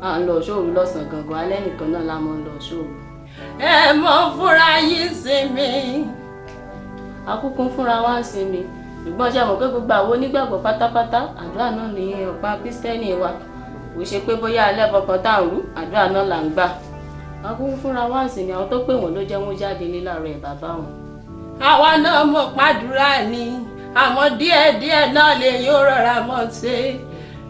À ń lọ ṣòru lọ́sàn-án gangan, alẹ́ nìkan náà la máa ń lọ ṣòru. Ẹ mọ fúnra yín sinmi. Akúkún fúnra wa ń sinmi. Ṣùgbọ́n ṣe mọ̀ pé gbogbo àwọn onígbàgbọ́ pátápátá àdúrà náà ní ọ̀pá Kristẹni wa. Kò ṣe pé bóyá alẹ́ bọ̀kan tá à ń rú, àdúrà náà là ń gbà. Akúkún fúnra wa ń sinmi, àwọn tó pè wọ́n ló jẹ́ wọ́n jáde ní láàárọ̀ ẹ̀ bàbá wọn. Àwa náà mọ̀ pàdúrà ni, àmọ́ díẹ̀díẹ̀ náà lè yóò rọra mọ̀ ṣe.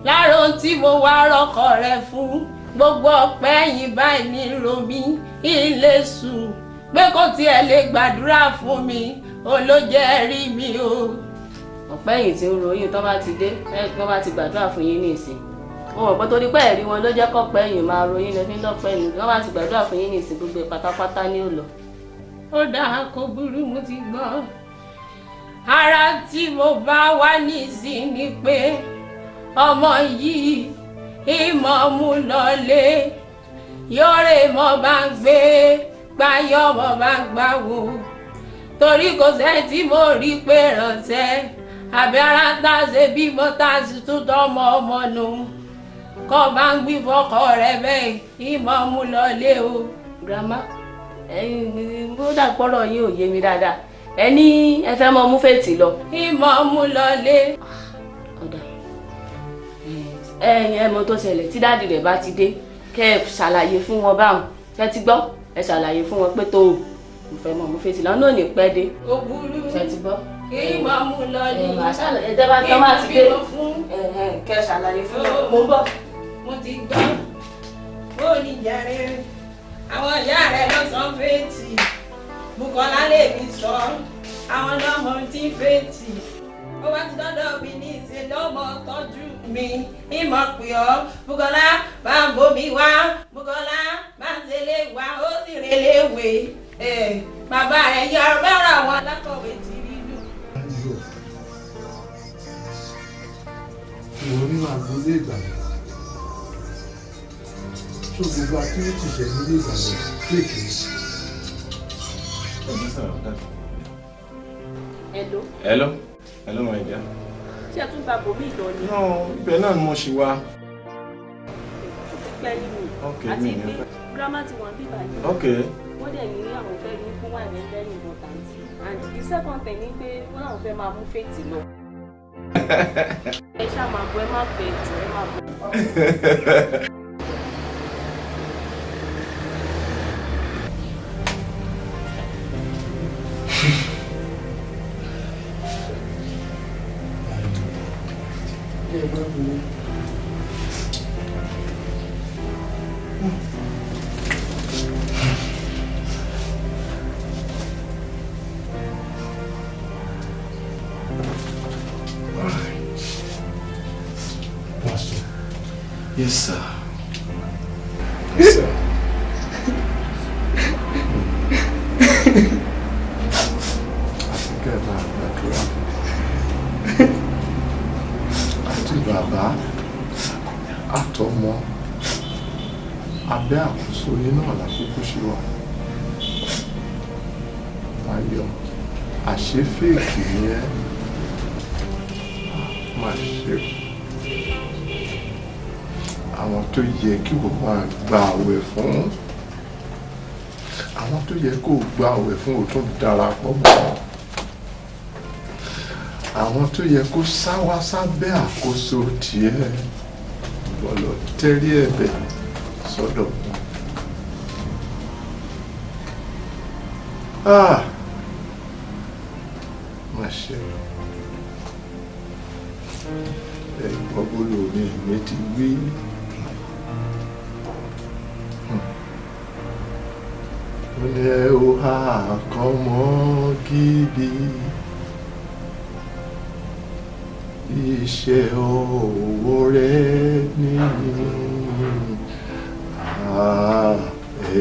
Lára ohun tí mo wá rọ́kọ rẹ fún gbogbo ọpẹ́ yìí báyìí ní romi ilé sùn pé kò tiẹ̀ lè gbàdúrà fún mi olójẹ́ rí mi o. Ọpẹ́ yìí tí ń ròyìn tó bá ti dé tó bá ti gbàdúrà fún yín nísìn, mo mọ̀ pé torí pé ẹ̀rí wọn ló jẹ́ kọ́pẹ́ yìí máa ròyìn lẹ́fín lọ́pẹ́ yìí tó bá ti gbàdúrà fún yín nísìn gbogbo pátápátá ní ò lọ. Ó dáa kó burú, mo ti gbọ́. Ara tí mo bá wá nísìn ni pé ọmọ yìí ìmọ̀ mú lọlé yọ̀rẹ̀ mọ́ bá ń gbé gbáyọ̀ mọ́ bá ń gbà wò torí kò sẹ́ni tí mo rí pé ránṣẹ́ àbí ara ń tà ṣe bímọ tá a sì tún tọmọ ọmọ nù kọ́ bá ń gbí fọkọ rẹ bẹ́ẹ̀ ìmọ̀ mú lọlé o. Grandma, ẹ̀yin bó dàpọ̀rọ̀ yín ò yé mi dáadáa, ẹ ní ẹ fẹ́ mọ mú fètì lọ. Ìmọ̀ mú lọlé. Ọ̀dà ẹ̀yin ẹ mọ̀ tó ṣẹlẹ̀ tí dáàdì rẹ̀ bá ti dé kẹ́ ẹ ṣàlàyé fún wọn báwọn ṣe ti gbọ́, ẹ ṣàlàyé fún wọn pé tó o mo fẹ́ mọ̀ mo fèsì lọ́nà ò ní pẹ́ dé. Kò burú ṣe ti gbọ́. Kí ìmọ̀ mú lọlé. Ẹ tẹ́ bá tọ́ máa ti dé kẹ́ ẹ ṣàlàyé fún wọn. Mo ń bọ̀. Mo ti gbọ́ bó ní jàre àwọn ìyá rẹ̀ ló sọ fèètì Bùkọ́lá lè mi sọ àwọn náà mọ̀ tí fèètì ó wá ti dọ́dọ̀ mi ní ìṣe lọ́mọ tọ́jú mi ìmọ̀ pè ọ́ Bùkọ́lá bá ń bomi wá Bùkọ́lá bá ń tẹ̀lé wá ó sì relé wé bàbá rẹ̀ yọ bára àwọn alákọ̀wé ti rí lù. Ìwọ nínú agboolé Ìgbàlà tó gbogbo activity ṣe nílé Ìgbàlà fèkì. Hello. Hello. Hello my dear. Ṣé ẹ tún gba bòmí ìlọ ni? No, ibẹ̀ náà ni mo ṣì wà. Ó ti pẹ́ nínú. Okay, àti mi ní pé pẹ́. Grandma ti wà bíbá yìí. Okay. Wọ́n dẹ̀ ní àwọn fẹ́ rí fún wà ní very important. And the second thing ni pé wọ́n làwọn fẹ́ máa mú fètì lọ. Ẹ ṣáà máa bọ̀, ẹ má pẹ́ jù, ẹ má bọ̀. Yes, sir. Yes, sir. bàbá àtọmọ abẹ́ àkóso yín náà lákòókò ṣe wà. Báyọ̀, àṣé fèkì ni ẹ́, má ṣe àwọn tó yẹ kí wọ́n máa gba àwẹ̀ fún, àwọn tó yẹ kó gba àwẹ̀ fún ò tún darapọ̀ mọ́ wọn, àwọn tó yẹ kó sáwá sábẹ́ àkóso tiẹ̀ bọ̀lọ̀ tẹ́rí ẹ̀bẹ̀ sọ́dọ̀ wọn. Ah! Má ṣe ẹ gbọ́ bólú mi mi ti wí. Ó ní ẹ ó há àkànmọ́ gidi. Iṣẹ́ ọwọ́ rẹ nìyí,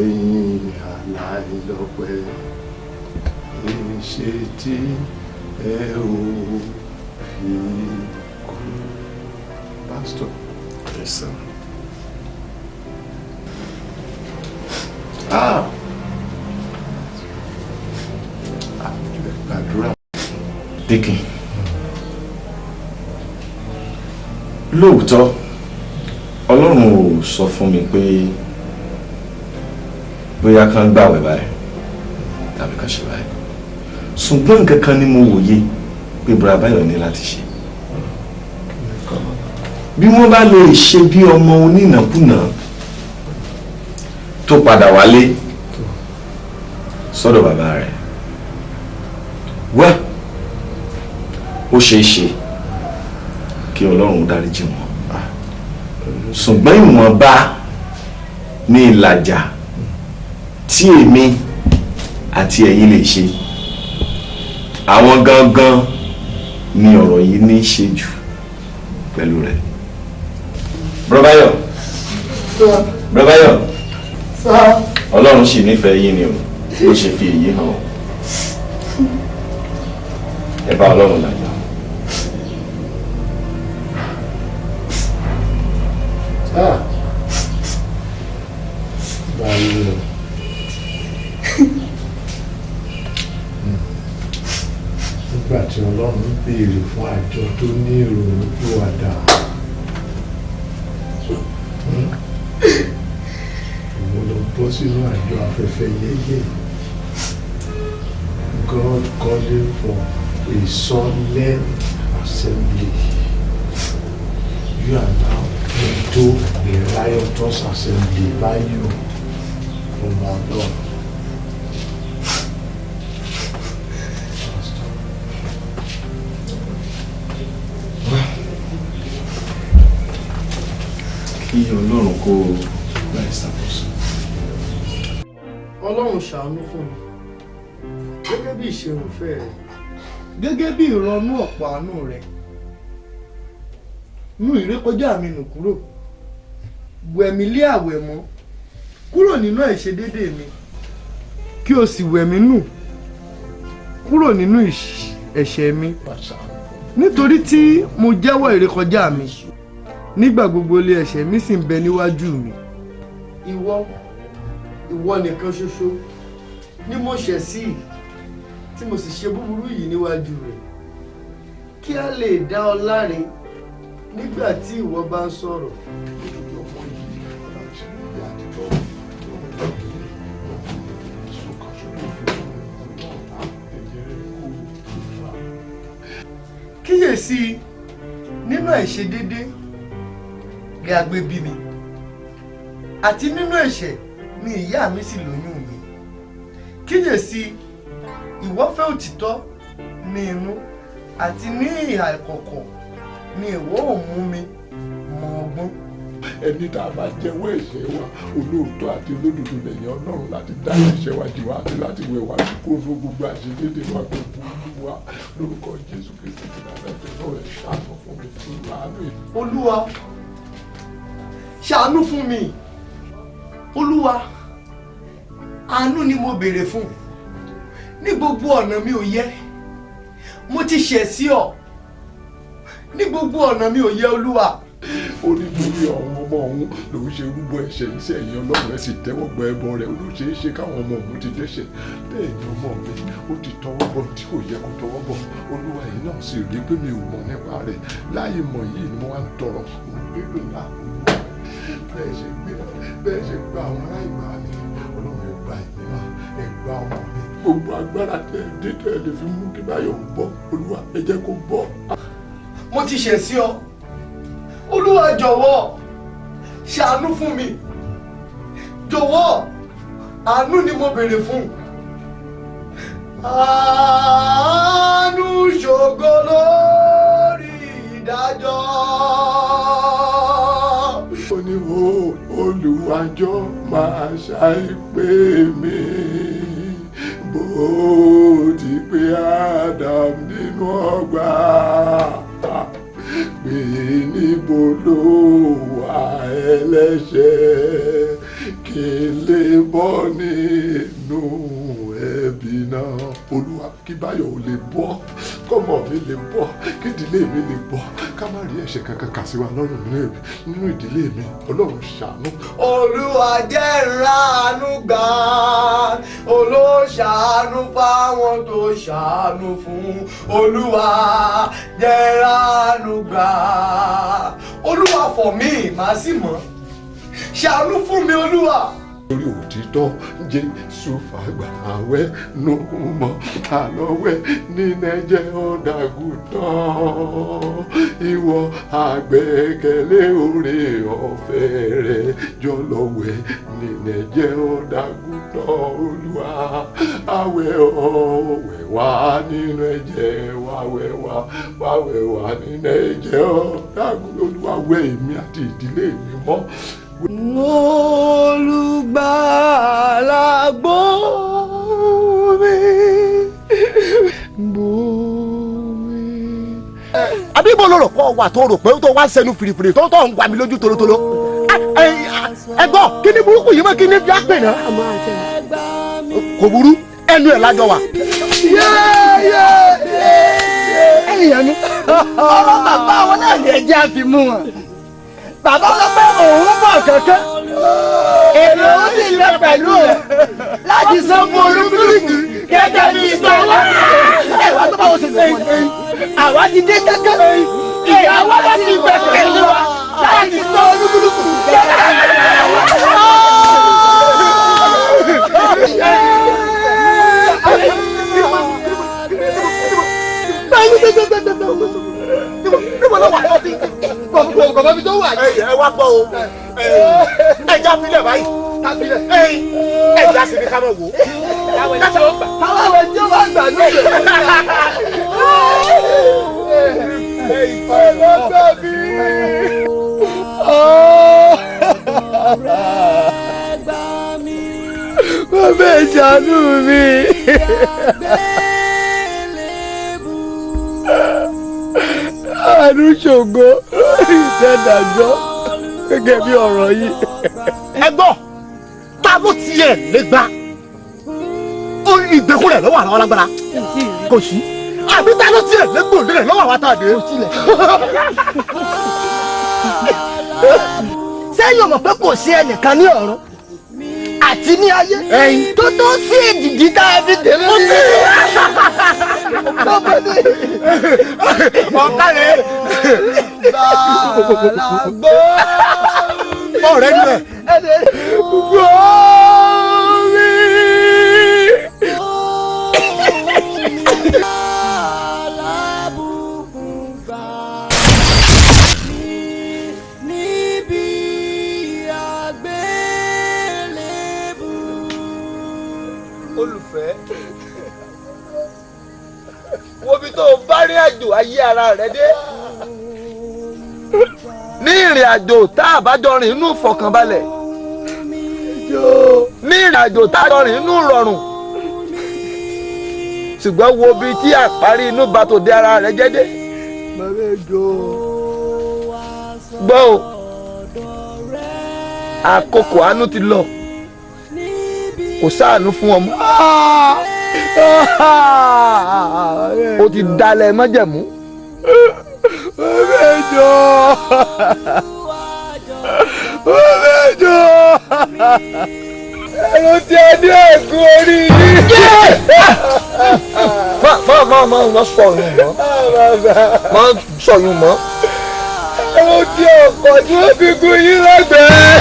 ẹ̀yin aláìlọ́pẹ́, ìṣe tí ẹ ò fi kú. Pastor. Yes, sir. Ah! Gbàdúrà. Dikin, lóòótọ́ Ọlọ́run ò sọ fún mi pé bóyá kán gbàwẹ̀ báyìí tàbí kán ṣe báyìí, ṣùgbọ́n nǹkan kan ni mo wòye pé Bùrà Báyọ̀ ní láti ṣe. Bí wọ́n bá lè ṣe bí ọmọ onínàkúnà tó padà wálé sọ́dọ̀ bàbá rẹ̀, wẹ́ ó ṣeé ṣe kí Ọlọ́run dáríjì wọn, ṣùgbọ́n ìwọ̀nba ní ìlàjà tí èmi àti ẹ̀yin lè ṣe, àwọn gangan ni ọ̀rọ̀ yìí ní í ṣe jù pẹ̀lú rẹ̀. Bùrọ̀báyọ̀, Bùrọ̀báyọ̀, Ọlọ́run sì nífẹ̀ẹ́ yín ni o, ó ṣe fi èyí hàn o. Ẹ bá Ọlọ́run làjà. Ah! Báyọ̀. Nígbà tí Ọlọ́run béèrè fún àjọ tó ní ìrònú pìwàdà, òun lọ bọ́ sínú àjọ afẹ́fẹ́ yẹ́yẹ́. God calling for a solemn assembly. You are now into a riotous assembly. Báyọ̀, ọmọ Ọlọ́run. Kí Ọlọ́run kó gba ìṣàkóso. Ọlọ́run ṣàánú fún mi gẹ́gẹ́ bí ìṣerùnfẹ́ rẹ̀, gẹ́gẹ́ bí ìrọ̀nú ọ̀pọ̀ àánú rẹ̀. Nú ìrékọjá mi nù kúrò, wẹ̀ mí lé àwẹ̀ mọ́ kúrò nínú àìṣedédé mi, kí o sì wẹ̀ mí nù kúrò nínú ẹ̀ṣẹ̀ mi, nítorí tí mo jẹ́wọ́ ìrékọjá mi nígbà gbogbo ilé ẹ̀ṣẹ̀ mi sì ń bẹ níwájú mi. Ìwọ nìkan ṣoṣo ni mo ṣẹ̀ sí, tí mo sì ṣe búburú yìí níwájú rẹ̀, kí a lè dá ọ láre nígbà tí ìwọ bá ń sọ̀rọ̀. Kíyèsí, nínú àìṣedédé ni a gbé bí mi, àti nínú ẹ̀ṣẹ̀ ni ìyá mi sì lóyún mi. Kíyèsí, ìwọ fẹ́ òtítọ́ ní inú, àti ní ìhà ìkọ̀kọ̀ ni ìwọ ò mú mi mọ ọgbọ́n. Ẹni tá a bá jẹ́wọ́ ẹ̀ṣẹ̀ wa, olóòótọ́ àti olódodo lẹ́yìn Ọlọ́run láti dá ẹ̀ṣẹ̀ wa jì wá àti láti wẹ̀ wá kó fún gbogbo àṣedédé wa gbogbo wa lórúkọ Jésù Kristi ti Násárẹ́tì. Ọlọ́run ẹ ṣàánú fún mi, Olúwa. Olúwa ṣàánú fún mi. Olúwa, àánú ni mo béèrè fún. Ní gbogbo ọ̀nà mi ò yẹ, mo ti ṣẹ̀ sí ọ. Ní gbogbo ọ̀nà mi ò yẹ Olúwa. Ó ní torí àwọn ọmọ òun lòun ṣe rúbọ ẹ̀ṣẹ̀ iṣẹ́ ẹ̀yìn Ọlọ́run ẹ̀ sì tẹ́wọ́ gba ẹbọ rẹ̀. Ó ló ṣeé ṣe káwọn ọmọ òun ti dẹ́ṣẹ̀. Bẹ́ẹ̀ ni ọmọ mi ó ti tọwọ́ bọ̀ tí kò yẹ kó tọwọ́ bọ̀. Olúwa yìí náà sì rí pé mi ò mọ̀ nípa rẹ̀. Láì mọ̀ yìí ni mo wá ń tọrọ mo gbérò ńlá. Bẹ́ẹ̀ ṣe gba àwọn ará ìgbà mi. Ọlọ́run ẹ gba èmi náà, ẹ gba ọmọ mi. Gbogbo agbára tẹ ẹ dé tẹ ẹ lè fi mú kí Báyọ̀ bọ́. Olúwa ẹ jẹ́ kó bọ́. Mo ti ṣẹ̀ sí ọ. Olúwa jọ̀wọ́ ṣàánú fún mi. Jọ̀wọ́ àánú ni mo béèrè fún. Àánú ṣògo lórí ìdájọ́. Ó ní wo Olúwa jọ̀ọ́ máa ṣàìpé mi bó ti pé Adam nínú ọgbà pé níbo ló wà ẹlẹ́ṣẹ̀ kí n lè bọ́ nínú ẹ̀bi náà. Olúwa kí Báyọ̀ ò lè bọ́, kọ́mọ mi lè bọ́, kí ìdílé mi lè bọ́, ká má rí ẹ̀ṣẹ̀ kankan kà sí wa lọ́rùn nínú ìdílé mi. Ọlọ́run ṣàánú. Olúwa jẹ́ ìránú gbà, olóṣàánú fáwọn tó ṣàánú fún. Olúwa jẹ́ ìránú gbà. Olúwa fọ̀ mí, màá sì mọ́. Ṣàánú fún mi, Olúwa. Lórí òtítọ́ Jésù fàgbà àwẹ̀ nù mọ́ àlọ́wẹ̀ nínú ẹ̀jẹ̀ ọ̀dàgùtàn. Ìwọ àgbẹ̀kẹ̀lé oore ọ̀fẹ́ rẹ̀ jọlọ́wẹ̀ nínú ẹ̀jẹ̀ ọ̀dàgùtàn. Olúwa àwẹ̀ ọ̀wẹ̀ wá nínú ẹ̀jẹ̀ wàwẹ̀ wá wàwẹ̀ wá nínú ẹ̀jẹ̀ ọ̀dàgùtàn. Olúwa wẹ̀ èmi àti ìdílé mi mọ́. Olùgbàlà gbọ́ mi, gbọ́ mi. Àbí ibo ló rò pọ̀ wà tó rò pé tó wá ń sẹnu fìrìfìrì tó tó ń wà mí lójú tolótoló. Ẹ gbọ́ kí ni burúkú yìí mọ́ kí ni fi á pè náà. Kò burú ẹnu ẹ̀ lájọ wà. Ẹ̀yàn ni ọ̀rọ̀ bàbá wọn náà ní ẹjẹ́ àfi mú wọn. Bàbá sọ pé òun bọ̀ kankan, èrò ó sì lọ pẹ̀lú rẹ̀ láti san fún olúkúlùkù gẹ́gẹ́ bí ìsanwó. Ẹ wá tó bá wọn ṣe lè wọ́n ni. Àwa ti dé kankan, ìyàwó bá ti bẹ̀ pẹ̀lú wa láti san olúkúlùkù gẹ́gẹ́ bí ìsanwó. Ẹ wá gbọ́ o, ẹ já filẹ̀ báyìí, ẹ já sí ní ká mọ̀ wò. Káwọn tí ó bá gbà ní ìlú. Ọlọ́gbà mi. Bàbá ẹ ṣàánú mi. Àánú ṣògo lórí ìtẹ́dàjọ́ gẹ́gẹ́ bí ọ̀rọ̀ yìí. Ẹ gbọ́, ta ló tiẹ̀ lè gba ìgbèkùn rẹ̀ lọ́wọ́ àwọn alágbára? Kò sí. Àbí ta ló tiẹ̀ lè gbòǹde rẹ̀ lọ́wọ́ àwọn àtàdé? Sẹ́yìn ò mọ̀ pé kò sí ẹnìkan ní ọ̀run àti ní ayé tó tó sí èdìdí tá a fi dè lórí. Ọ̀kàrẹ̀ bàlágbó ọ̀rẹ́ ni ẹ̀. Gbọ́ mi. Olùfẹ́, wo bí tó o bá rìn àjò ayé ara rẹ dé. Ní ìrìn àjò tá a bá jọ rìn inú ìfọ̀kànbalẹ̀, ní ìrìn àjò tá a jọ rìn inú ìrọ̀rùn, ṣùgbọ́n wo bí tí àparí inú bá tòde ara rẹ jẹ́ dé. Gbọ́ o, àkókò àánú ti lọ, kò sáànú fún ọmọ. O ti dalẹ̀ májẹ̀mú. Bàbá ẹ jọ̀ọ́. Bàbá ẹ jọ̀ọ́. Ẹ̀rù tí a ní ẹ̀gún orí yìí. Má sọ yún mọ́. Má sọ yún mọ́. Ẹ̀rù tí ọkọ̀ tí wọ́n fi gún yín lẹ́gbẹ̀ẹ́.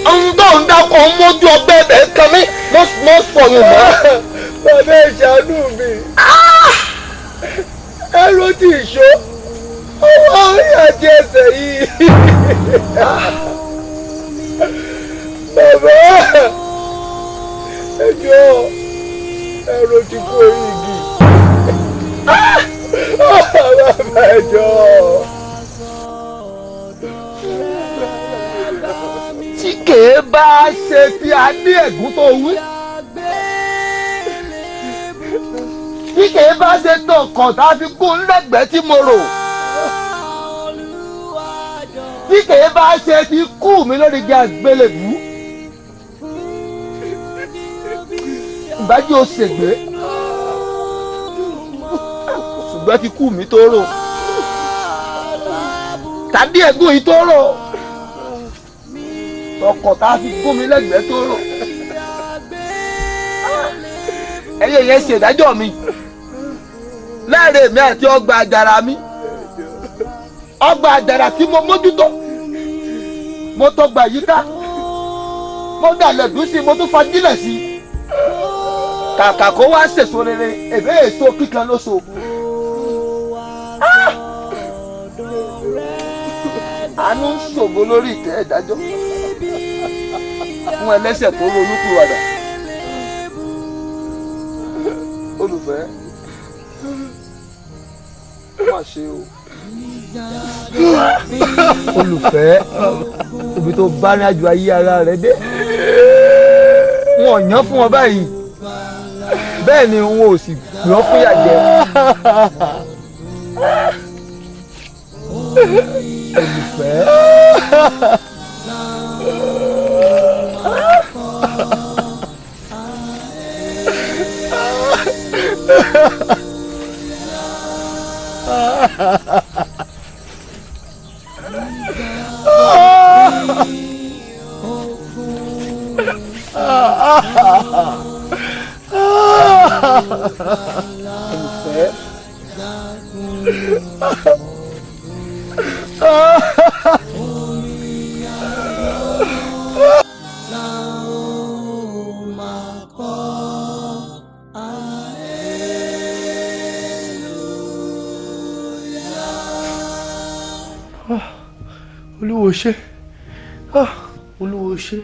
Ohun tó ń dákọ̀ ń mójú ọgbẹ́ ẹ̀ kan mí. Má sọ yún mọ́. Bàbá ẹ ṣàánú mi. Ẹ̀rù tí ìṣó. Ọwọ́ orí àti ẹsẹ̀ yìí. Bàbá ẹ jọ̀ọ́, ẹ̀rù ti kú orí igi. Bàbá ẹ jọ̀ọ́. Tí kèé bá ṣe ti a ní ẹ̀gún tó wí. Tí kèé bá ṣe tó kàn tá a fi gún lẹ́gbẹ̀ẹ́ tí mo rò. Tí kèé bá ṣe ti kú mi lórí igi àgbélébùú. Ìbájú ó ṣègbè, ṣùgbọ́n ti kú mi tó rò, tàbí ẹ̀gún yìí tó rò, ọkọ̀ tá a fi gún mi lẹ́gbẹ̀ẹ́ tó rò. Ẹyẹ yẹn ṣe ìdájọ́ mi láàrin èmi àti ọgbà àjàrà mi, ọgbà àjàrà tí mo mójútó, mo tọgbà yíká, mo dàlẹ̀ dùn sí, mo tún fagílẹ̀ sí. Kàkà kó wá sèso rere, èbé èso kíkan ló so. Àánú ń ṣògo lórí ìtẹ́ ìdájọ́ fún ẹlẹ́ṣẹ̀ tó ronúpìwàdà. Olùfẹ́, má ṣe o. Olùfẹ́, ibi tó bá ní àjò ayé ara rẹ dé, wọn ò yàn fún wọn báyìí, bẹ́ẹ̀ ni wọn ò sì gbọ́ fún yàjẹ́. Olùfẹ́. Olùfẹ́. Olúwo ṣé, Olúwo ṣé,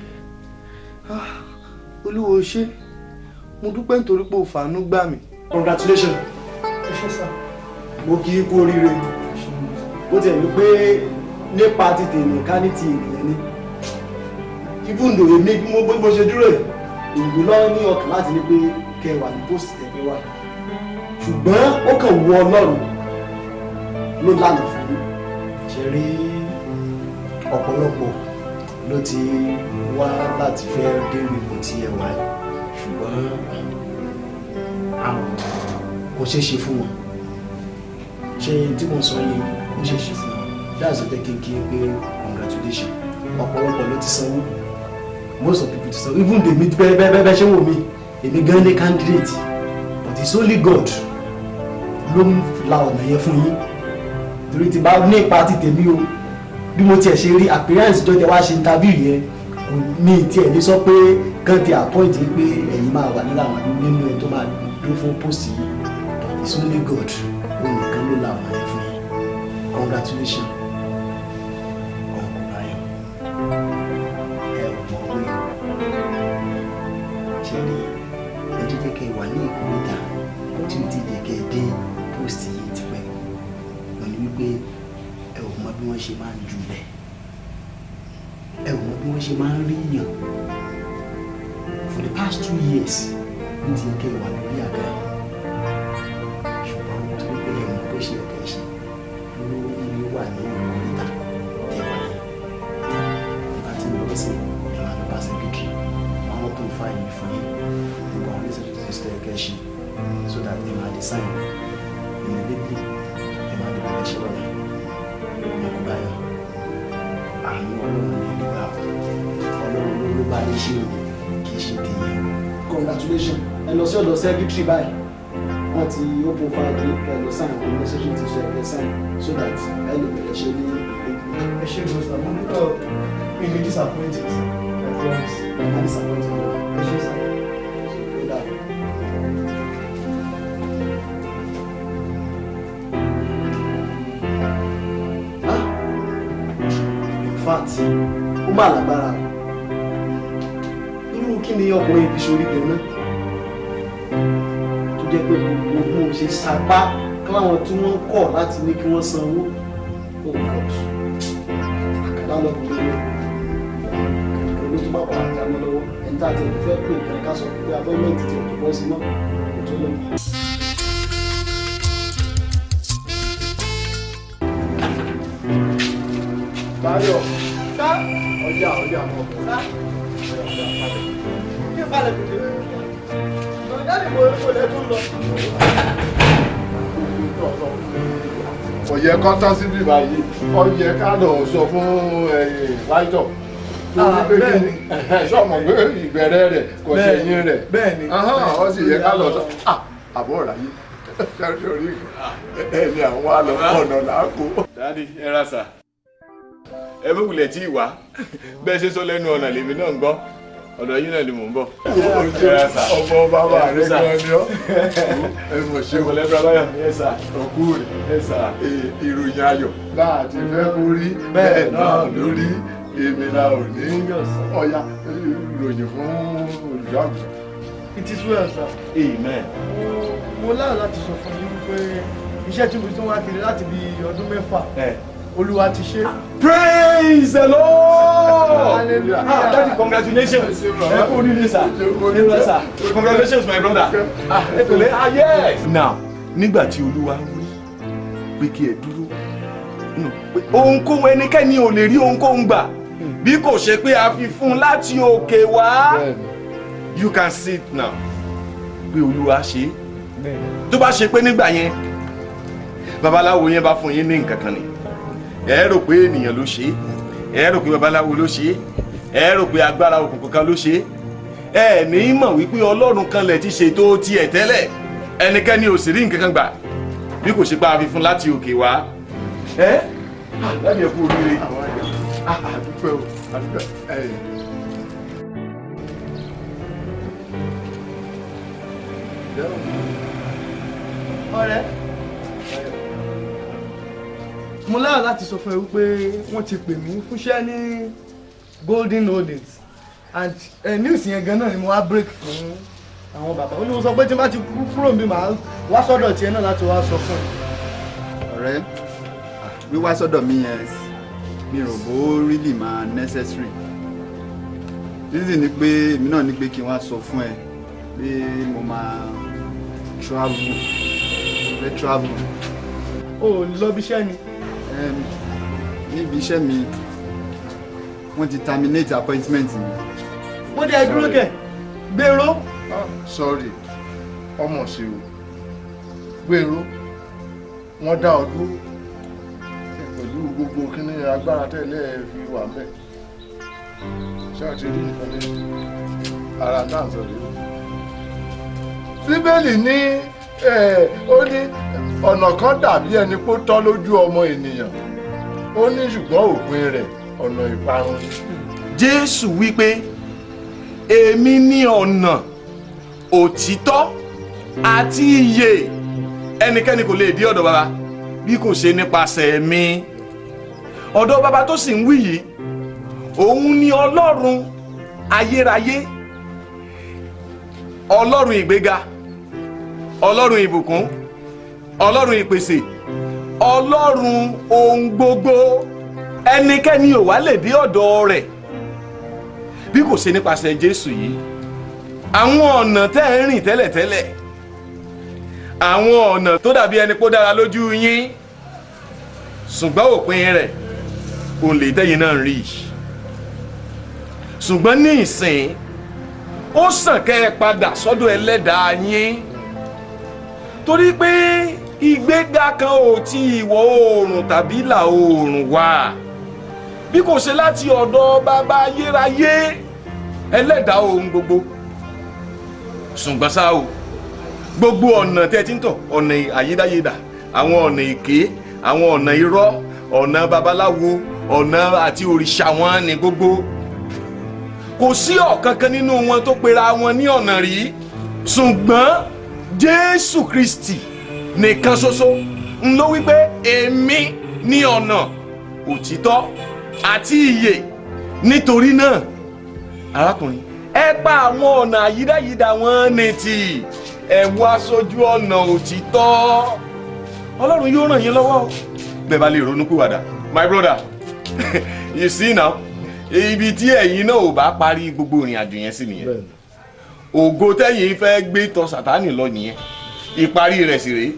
Olúwo ṣé, mo dúpẹ́ nítorí pé o fàánú gbà mí. Congratulations. Mo kì í kú oríire. Bó tiẹ̀ wí pé nípa ti tèmi ká ní ti ènìyàn ni. Even though èmi bí mo ṣe dúró yìí, èmi lọ ní ọkàn láti ní pé kẹ́ wà ní post tẹ̀fẹ́ wà. Ṣùgbọ́n ó kàn wọ Ọlọ́run ló lànà fún mi. Ṣé rí ọ̀pọ̀lọpọ̀ ló ti wá láti fẹ́ dé ipò tí ẹ wà yìí, ṣùgbọ́n àwọn kò ṣeé ṣe fún wọn. Ṣé tí mo sọ yìí kò ṣeé ṣe fún wọn? That's the thing kí n pé congratulations. Ọ̀pọ̀lọpọ̀ ló ti sanwó, most of people ti sanwó, even though mi bẹ́ẹ̀ ṣé wò mí, èmi gan ní candidate, but it's only God ló ń la ọ̀nà yẹn fún yín. Torí ti bá ní ipa ti tèmi o, bí mo tiẹ̀ ṣe rí appearance jọ tẹ wá ṣe interview yẹn, kò ní tiẹ̀ ní sọ pé kàn ti appoint pé ẹ̀yin máa wà nínú àwọn nínú ẹ̀ tó máa dúró fún post yìí, but it's only God òun nìkan ló la ọ̀nà yẹn fún yín. Congratulations, Uncle Bayo. Ẹ ò mọ̀ wí o, ṣe rí ẹ tó jẹ́ kẹ́ ẹ wà ní ìkórìtà tí o ti jẹ́ kẹ́ ẹ dé post yìí tipẹ́, wọ́n ní wípé ẹ ò mọ bí wọ́n ṣe máa ń julẹ̀, ẹ ò mọ bí wọ́n ṣe máa ń rí yàn. For the past 2 years ní ti kẹ́ ẹ wà lórí àga yìí, ṣùgbọ́n nítorí pé ẹ mọ bó ṣe ẹ̀kẹ́ ṣe ló ń wà ní ìkórìtà tẹ wà yẹn. Ẹ bá ti ń lọ sí ẹ máa lọ bá secretary, wọn á open file yìí fún yín, gbogbo àwọn research tó ṣe ẹ̀kẹ́ ṣe, so that ẹ máa design immediately. Ẹ máa lè bẹ̀rẹ̀ iṣẹ́ lọ́la. Ọkọ̀ Báyọ̀, àánú Ọlọ́run ní ìgbà, Ọlọ́run ló bá lè ṣe o, kì í ṣe tèèyàn. Congratulations. Ẹ lọ sí ọ̀dọ̀ secretary báyìí, wọ́n ti open file yìí, ẹ lọ sign the necessary things, ẹ sign so that ẹ lè bẹ̀rẹ̀ ṣe ní. Ẹ ṣe gbọ́sà, mo dúpẹ́ o. Mi ní disappoint you, sir. I promise. Ẹ má disappoint you. Ẹ ṣe, sir. So, ó dà. In fact, ó má lágbára o. Irú kí ni ọkùnrin ibi sórí gan náà tó jẹ́ pé gbogbo bí mo ṣe sapá káwọn tí wọ́n kọ̀ láti ní kí wọ́n sanwó? Oh God, àkàlà lọkùnrin rẹ̀ kẹ̀kẹ́ ló tún bá pa àjámọ́ lọ́wọ́. Ẹni tá a ti fẹ́ pè kàn ká sọ pé appointment ti ẹ̀ tó bọ́ sí mọ́ kò tó lọ. Báyọ̀. Sá. Ọjà ọjà mọ̀. Sá. Kí n balẹ̀ kùtù. Dáàdì, mo kò lẹ́ tún lọ. Kò yẹ kó tán síbí báyìí, ó yẹ ká lọ sọ fún láìtọ̀ torí pé kí ni sọmọ pé ìbẹ̀rẹ̀ rẹ̀ kò sẹ́yìn rẹ̀. Bẹ́ẹ̀ni. Ó sì yẹ ká lọ sọ àbọ̀ ráyé sórí ẹni àwọn àlọ́ ọ̀nà làákò. Daddy, ẹ ra sà, ẹ mú wulẹ̀ tí ì wá. Bẹ́ẹ̀ ṣe sọ lẹ́nu ọ̀nà lèmi náà ń gbọ́, ọ̀dọ̀ yín náà ni mò ń bọ̀. Ọmọ bàbá rẹ gan ni ọ. Ẹ mọ̀ ṣe o. Ọkú rẹ, ìròyìn ayọ̀ láti fẹ́ kó rí bẹ́ẹ̀ náà lórí èmi la ò ní. Ọ̀ya, ìròyìn fún olùṣọ́àgùtàn. It is well, sir. Amen. Mo láyọ̀ láti sọ fún yín wípé iṣẹ́ tí mo ti wá kiri láti bí ọdún 6, Olúwa ti ṣe. Praise the Lord! Hallelujah. Ah, Daddy, congratulations. Ẹ kú oríire, sir. Ẹ sir. Congratulations, my brother. Ah, ẹ pẹ̀lẹ́. Ah, yes. Now, nígbà tí Olúwa wí pé kí ẹ dúró, ohunkóhun ẹnikẹ́ni ò lè rí ohunkóhun gbà bí kò ṣe pé a fi fún un láti òkè wá. You can see it now. Pé Olúwa ṣe é. Tó bá ṣe pé nígbà yẹn, babaláwo yẹn bá fún yín ní nǹkan kan ni, ẹ rò pé ènìyàn ló ṣe é, ẹ rò pé babaláwo ló ṣe é, ẹ rò pé agbára òkùnkùn kan ló ṣe é. Ẹ ní mọ̀ wípé Ọlọ́run kan lẹ̀ ti ṣètò tiẹ̀ tẹ́lẹ̀. Ẹnikẹ́ni ò sì rí nǹkan kan gbà bí kò ṣe pa àfihàn láti òkè wá. Ẹ láti ẹ kú oríire. Àdúpẹ́ o, àdúpẹ́ ẹ. Ọ̀rẹ́, mo láyọ̀ láti sọ fún ẹ wípé wọ́n ti pè mí fúnṣẹ́ ní Golden Holdings and news yẹn gan náà ni mo wá break fún àwọn bàbá. Ó ní mo sọ pé tí n bá ti kúrò níbí, màá wá sọ́dọ̀ tiẹ̀ náà láti wá sọ fún ẹ. Ọ̀rẹ́, wíwá sọ́dọ̀ mi yẹn, mi rò bó really máa necessary. Reason ni pé èmi náà ní pé kí n wá sọ fún ẹ pé mo máa travel, fẹ́ travel. O ò lọ bí iṣẹ́ ni? Níbi iṣẹ́ mi, wọ́n ti terminate appointment mi. Mo dẹ̀ dúró kẹ̀ gbèrò. Sorry, ọmọ sí o, gbèrò, wọ́n dá ọ dúró pẹ̀lú gbogbo kíní agbára tẹ́lẹ̀ fi wà mẹ́. Ṣé o ti rí nǹkan ní ara náà sọ rí? Bíbélì ní ó ní ọ̀nà kan dàbí ẹni pé ó tọ́ lójú ọmọ ènìyàn, ó ní ṣùgbọ́n òpin rẹ̀ ọ̀nà ìparun. Jésù wípé èmi ní ọ̀nà, òtítọ́ àti ìyè, ẹnikẹ́ni kò lè dé ọ̀dọ̀ bàbá bí kò ṣe nípasẹ̀ mi. Ọ̀dọ̀ bàbá tó sì ń wí yìí, òun ni Ọlọ́run ayérayé, Ọlọ́run ìgbéga, Ọlọ́run ìbùkún, Ọlọ́run ìpèsè, Ọlọ́run ohun gbogbo. Ẹnikẹ́ni ò wá lè dé ọ̀dọ̀ rẹ̀ bí kò ṣe nípasẹ̀ Jésù yìí. Àwọn ọ̀nà tẹ́ ẹ ń rìn tẹ́lẹ̀tẹ́lẹ̀, àwọn ọ̀nà tó dàbí ẹni pó dára lójú yín, ṣùgbọ́n òpin rẹ̀ òun lè tẹ́yìn náà rí. Ṣùgbọ́n ní ìsìn, ó sàn kẹ́ ẹ padà sọ́dọ̀ ẹlẹ́dàá yín, torí pé Ìgbéga kan ò ti ìwọ̀ oòrùn tàbí ìlà oòrùn wá, bí kò ṣe láti ọ̀dọ̀ bàbá ayérayé, ẹlẹ́dàá ohun gbogbo. Ṣùgbọ́n ṣá o, gbogbo ọ̀nà tẹ́ ti ń tọ̀, ọ̀nà àyídáyédà, àwọn ọ̀nà èké, àwọn ọ̀nà irọ́, ọ̀nà babaláwo, ọ̀nà àti òrìṣà wọn ni gbogbo. Kò sí ọ̀kankan nínú wọn tó pera wọn ní ọ̀nà rí. Ṣùgbọ́n Jésù Kristi nìkan ṣoṣo ń ló wípé èmi ní ọ̀nà, òtítọ́ àti ìyè. Nítorí náà, arákùnrin, ẹ pa àwọn ọ̀nà àyídáyídá wọn ní tì, ẹ wá sójú ọ̀nà òtítọ́. Ọlọ́run yóò ràn yín lọ́wọ́ bẹ́ẹ̀ bá lè ronú pìwàdà. My brother, you see now, ibi tí ẹ̀yin náà ò bá parí gbogbo ìrìn àjò yẹn sí nìyẹn. Ògo tẹ́yìn fẹ́ gbé tọ̀ Sátánì lọ nìyẹn. Ìparí rẹ̀ sì rèé.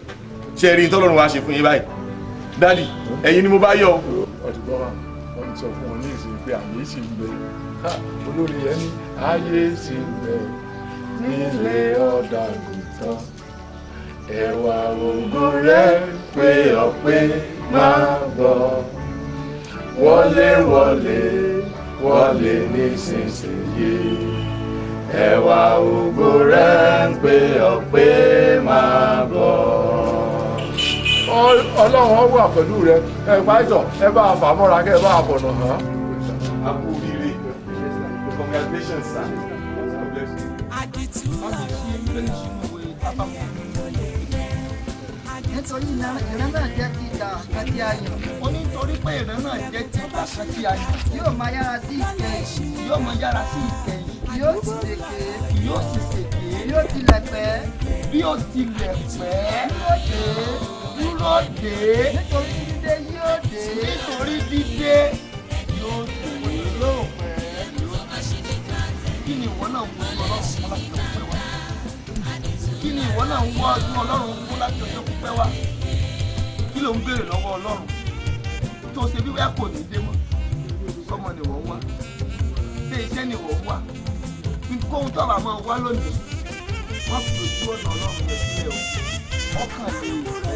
Ṣe rí tọ́lọ́run wá ṣe fún yín báyìí? Dádì, ẹ̀yin ni mo bá yọ̀. Ọtí gbọ́ra wọ́n ti sọ fún wọn ní ìsìn pé àyè sì ń bẹ. Olórí yẹn ní ayé sì ń bẹ nílé ọ̀dà àgùntàn, ẹwà ògo rẹ̀ pé ọ̀pẹ máa bọ̀, wọlé wọlé wọlé nísinsìnyí, ẹwà ògo rẹ̀ ń pè ọ̀pẹ máa bọ̀. Ọlọ́run wà pẹ̀lú rẹ. Ẹ pàìtọ̀, ẹ bá a fà mọ́ra, kẹ́ ẹ bá a fọ̀nà hàn. A kú oríire. Congratulations, sir. God bless you. Nítorí ìran náà jẹ́ ti ìgbà kan tí a yàn. Ó ní nítorí pé ìran náà jẹ́ ti ìgbà kan tí a yàn. Yóò máa yára sí ìkẹyìn. Yóò máa yára sí ìkẹyìn. Yóò sì ṣèké. Yóò sì ṣèké. Yóò tilẹ̀ pẹ́. Bí ó tilẹ̀ pẹ́. Dúró dé. Dúró dé. Nítorí dídé yóò dé. Nítorí dídé yóò dé. Yóò pẹ́. Kí ni ìwọ náà ń wọ Ọlọ́run fún láti ọjọ́ pípẹ́ wá? Kí ni ìwọ náà ń wọ Ọlọ́run fún láti ọjọ́ pípẹ́ wá? Kí ló ń béèrè lọ́wọ́ Ọlọ́run tó ṣe bí wíwá kò ní dé mọ́? Sọmọ ni wọ́n ń wá, ṣé iṣẹ́ ni wọ́n ń wá? Kóhun tó bá máa wá lónìí, wọ́n fi ojú ọ̀nà Ọlọ́run rẹ̀ sílẹ̀ o. Ọkàn lè ṣàyè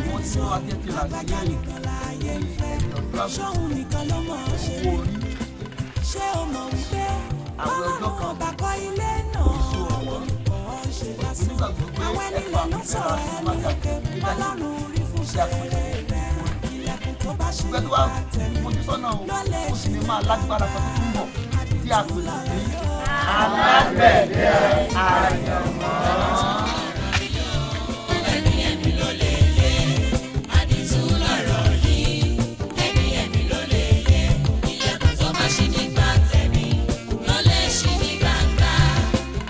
wọ́n ti wá tètè rà sí ẹ̀yìn ẹ̀yìn ọ̀dọ́ àbò orí àwọn ọjọ́ kan èso ọ̀wọ́n onígbàgbọ́ pé ẹ̀fà ẹ̀rọ àti wákàtí dídájú ṣe àpèjẹ ìgbẹ́ tó wá fojú sọ́nà o, ó sì ní máa lágbára kan tó tún bọ̀ tí a pè ní alágbẹ̀dẹ àyànmọ́. Ẹni ẹ̀mí ló lè yé, àdìtú lọ̀rọ̀ yìí. Ẹni ẹ̀mí ló lè yé, ilẹ̀kùn tó bá ṣí nígbà tẹ̀mí ló lè ṣí ní gbangba.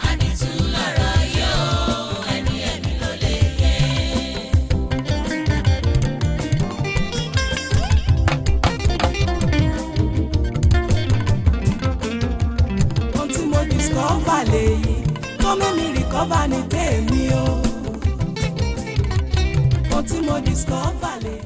Àdìtú lọ̀rọ̀ yìí o, ẹni ẹ̀mí ló lè yé. Ohun tí mo discover lèyí tó mẹ́mi recover ní tèmi o. Ohun tí mo discover lèyí.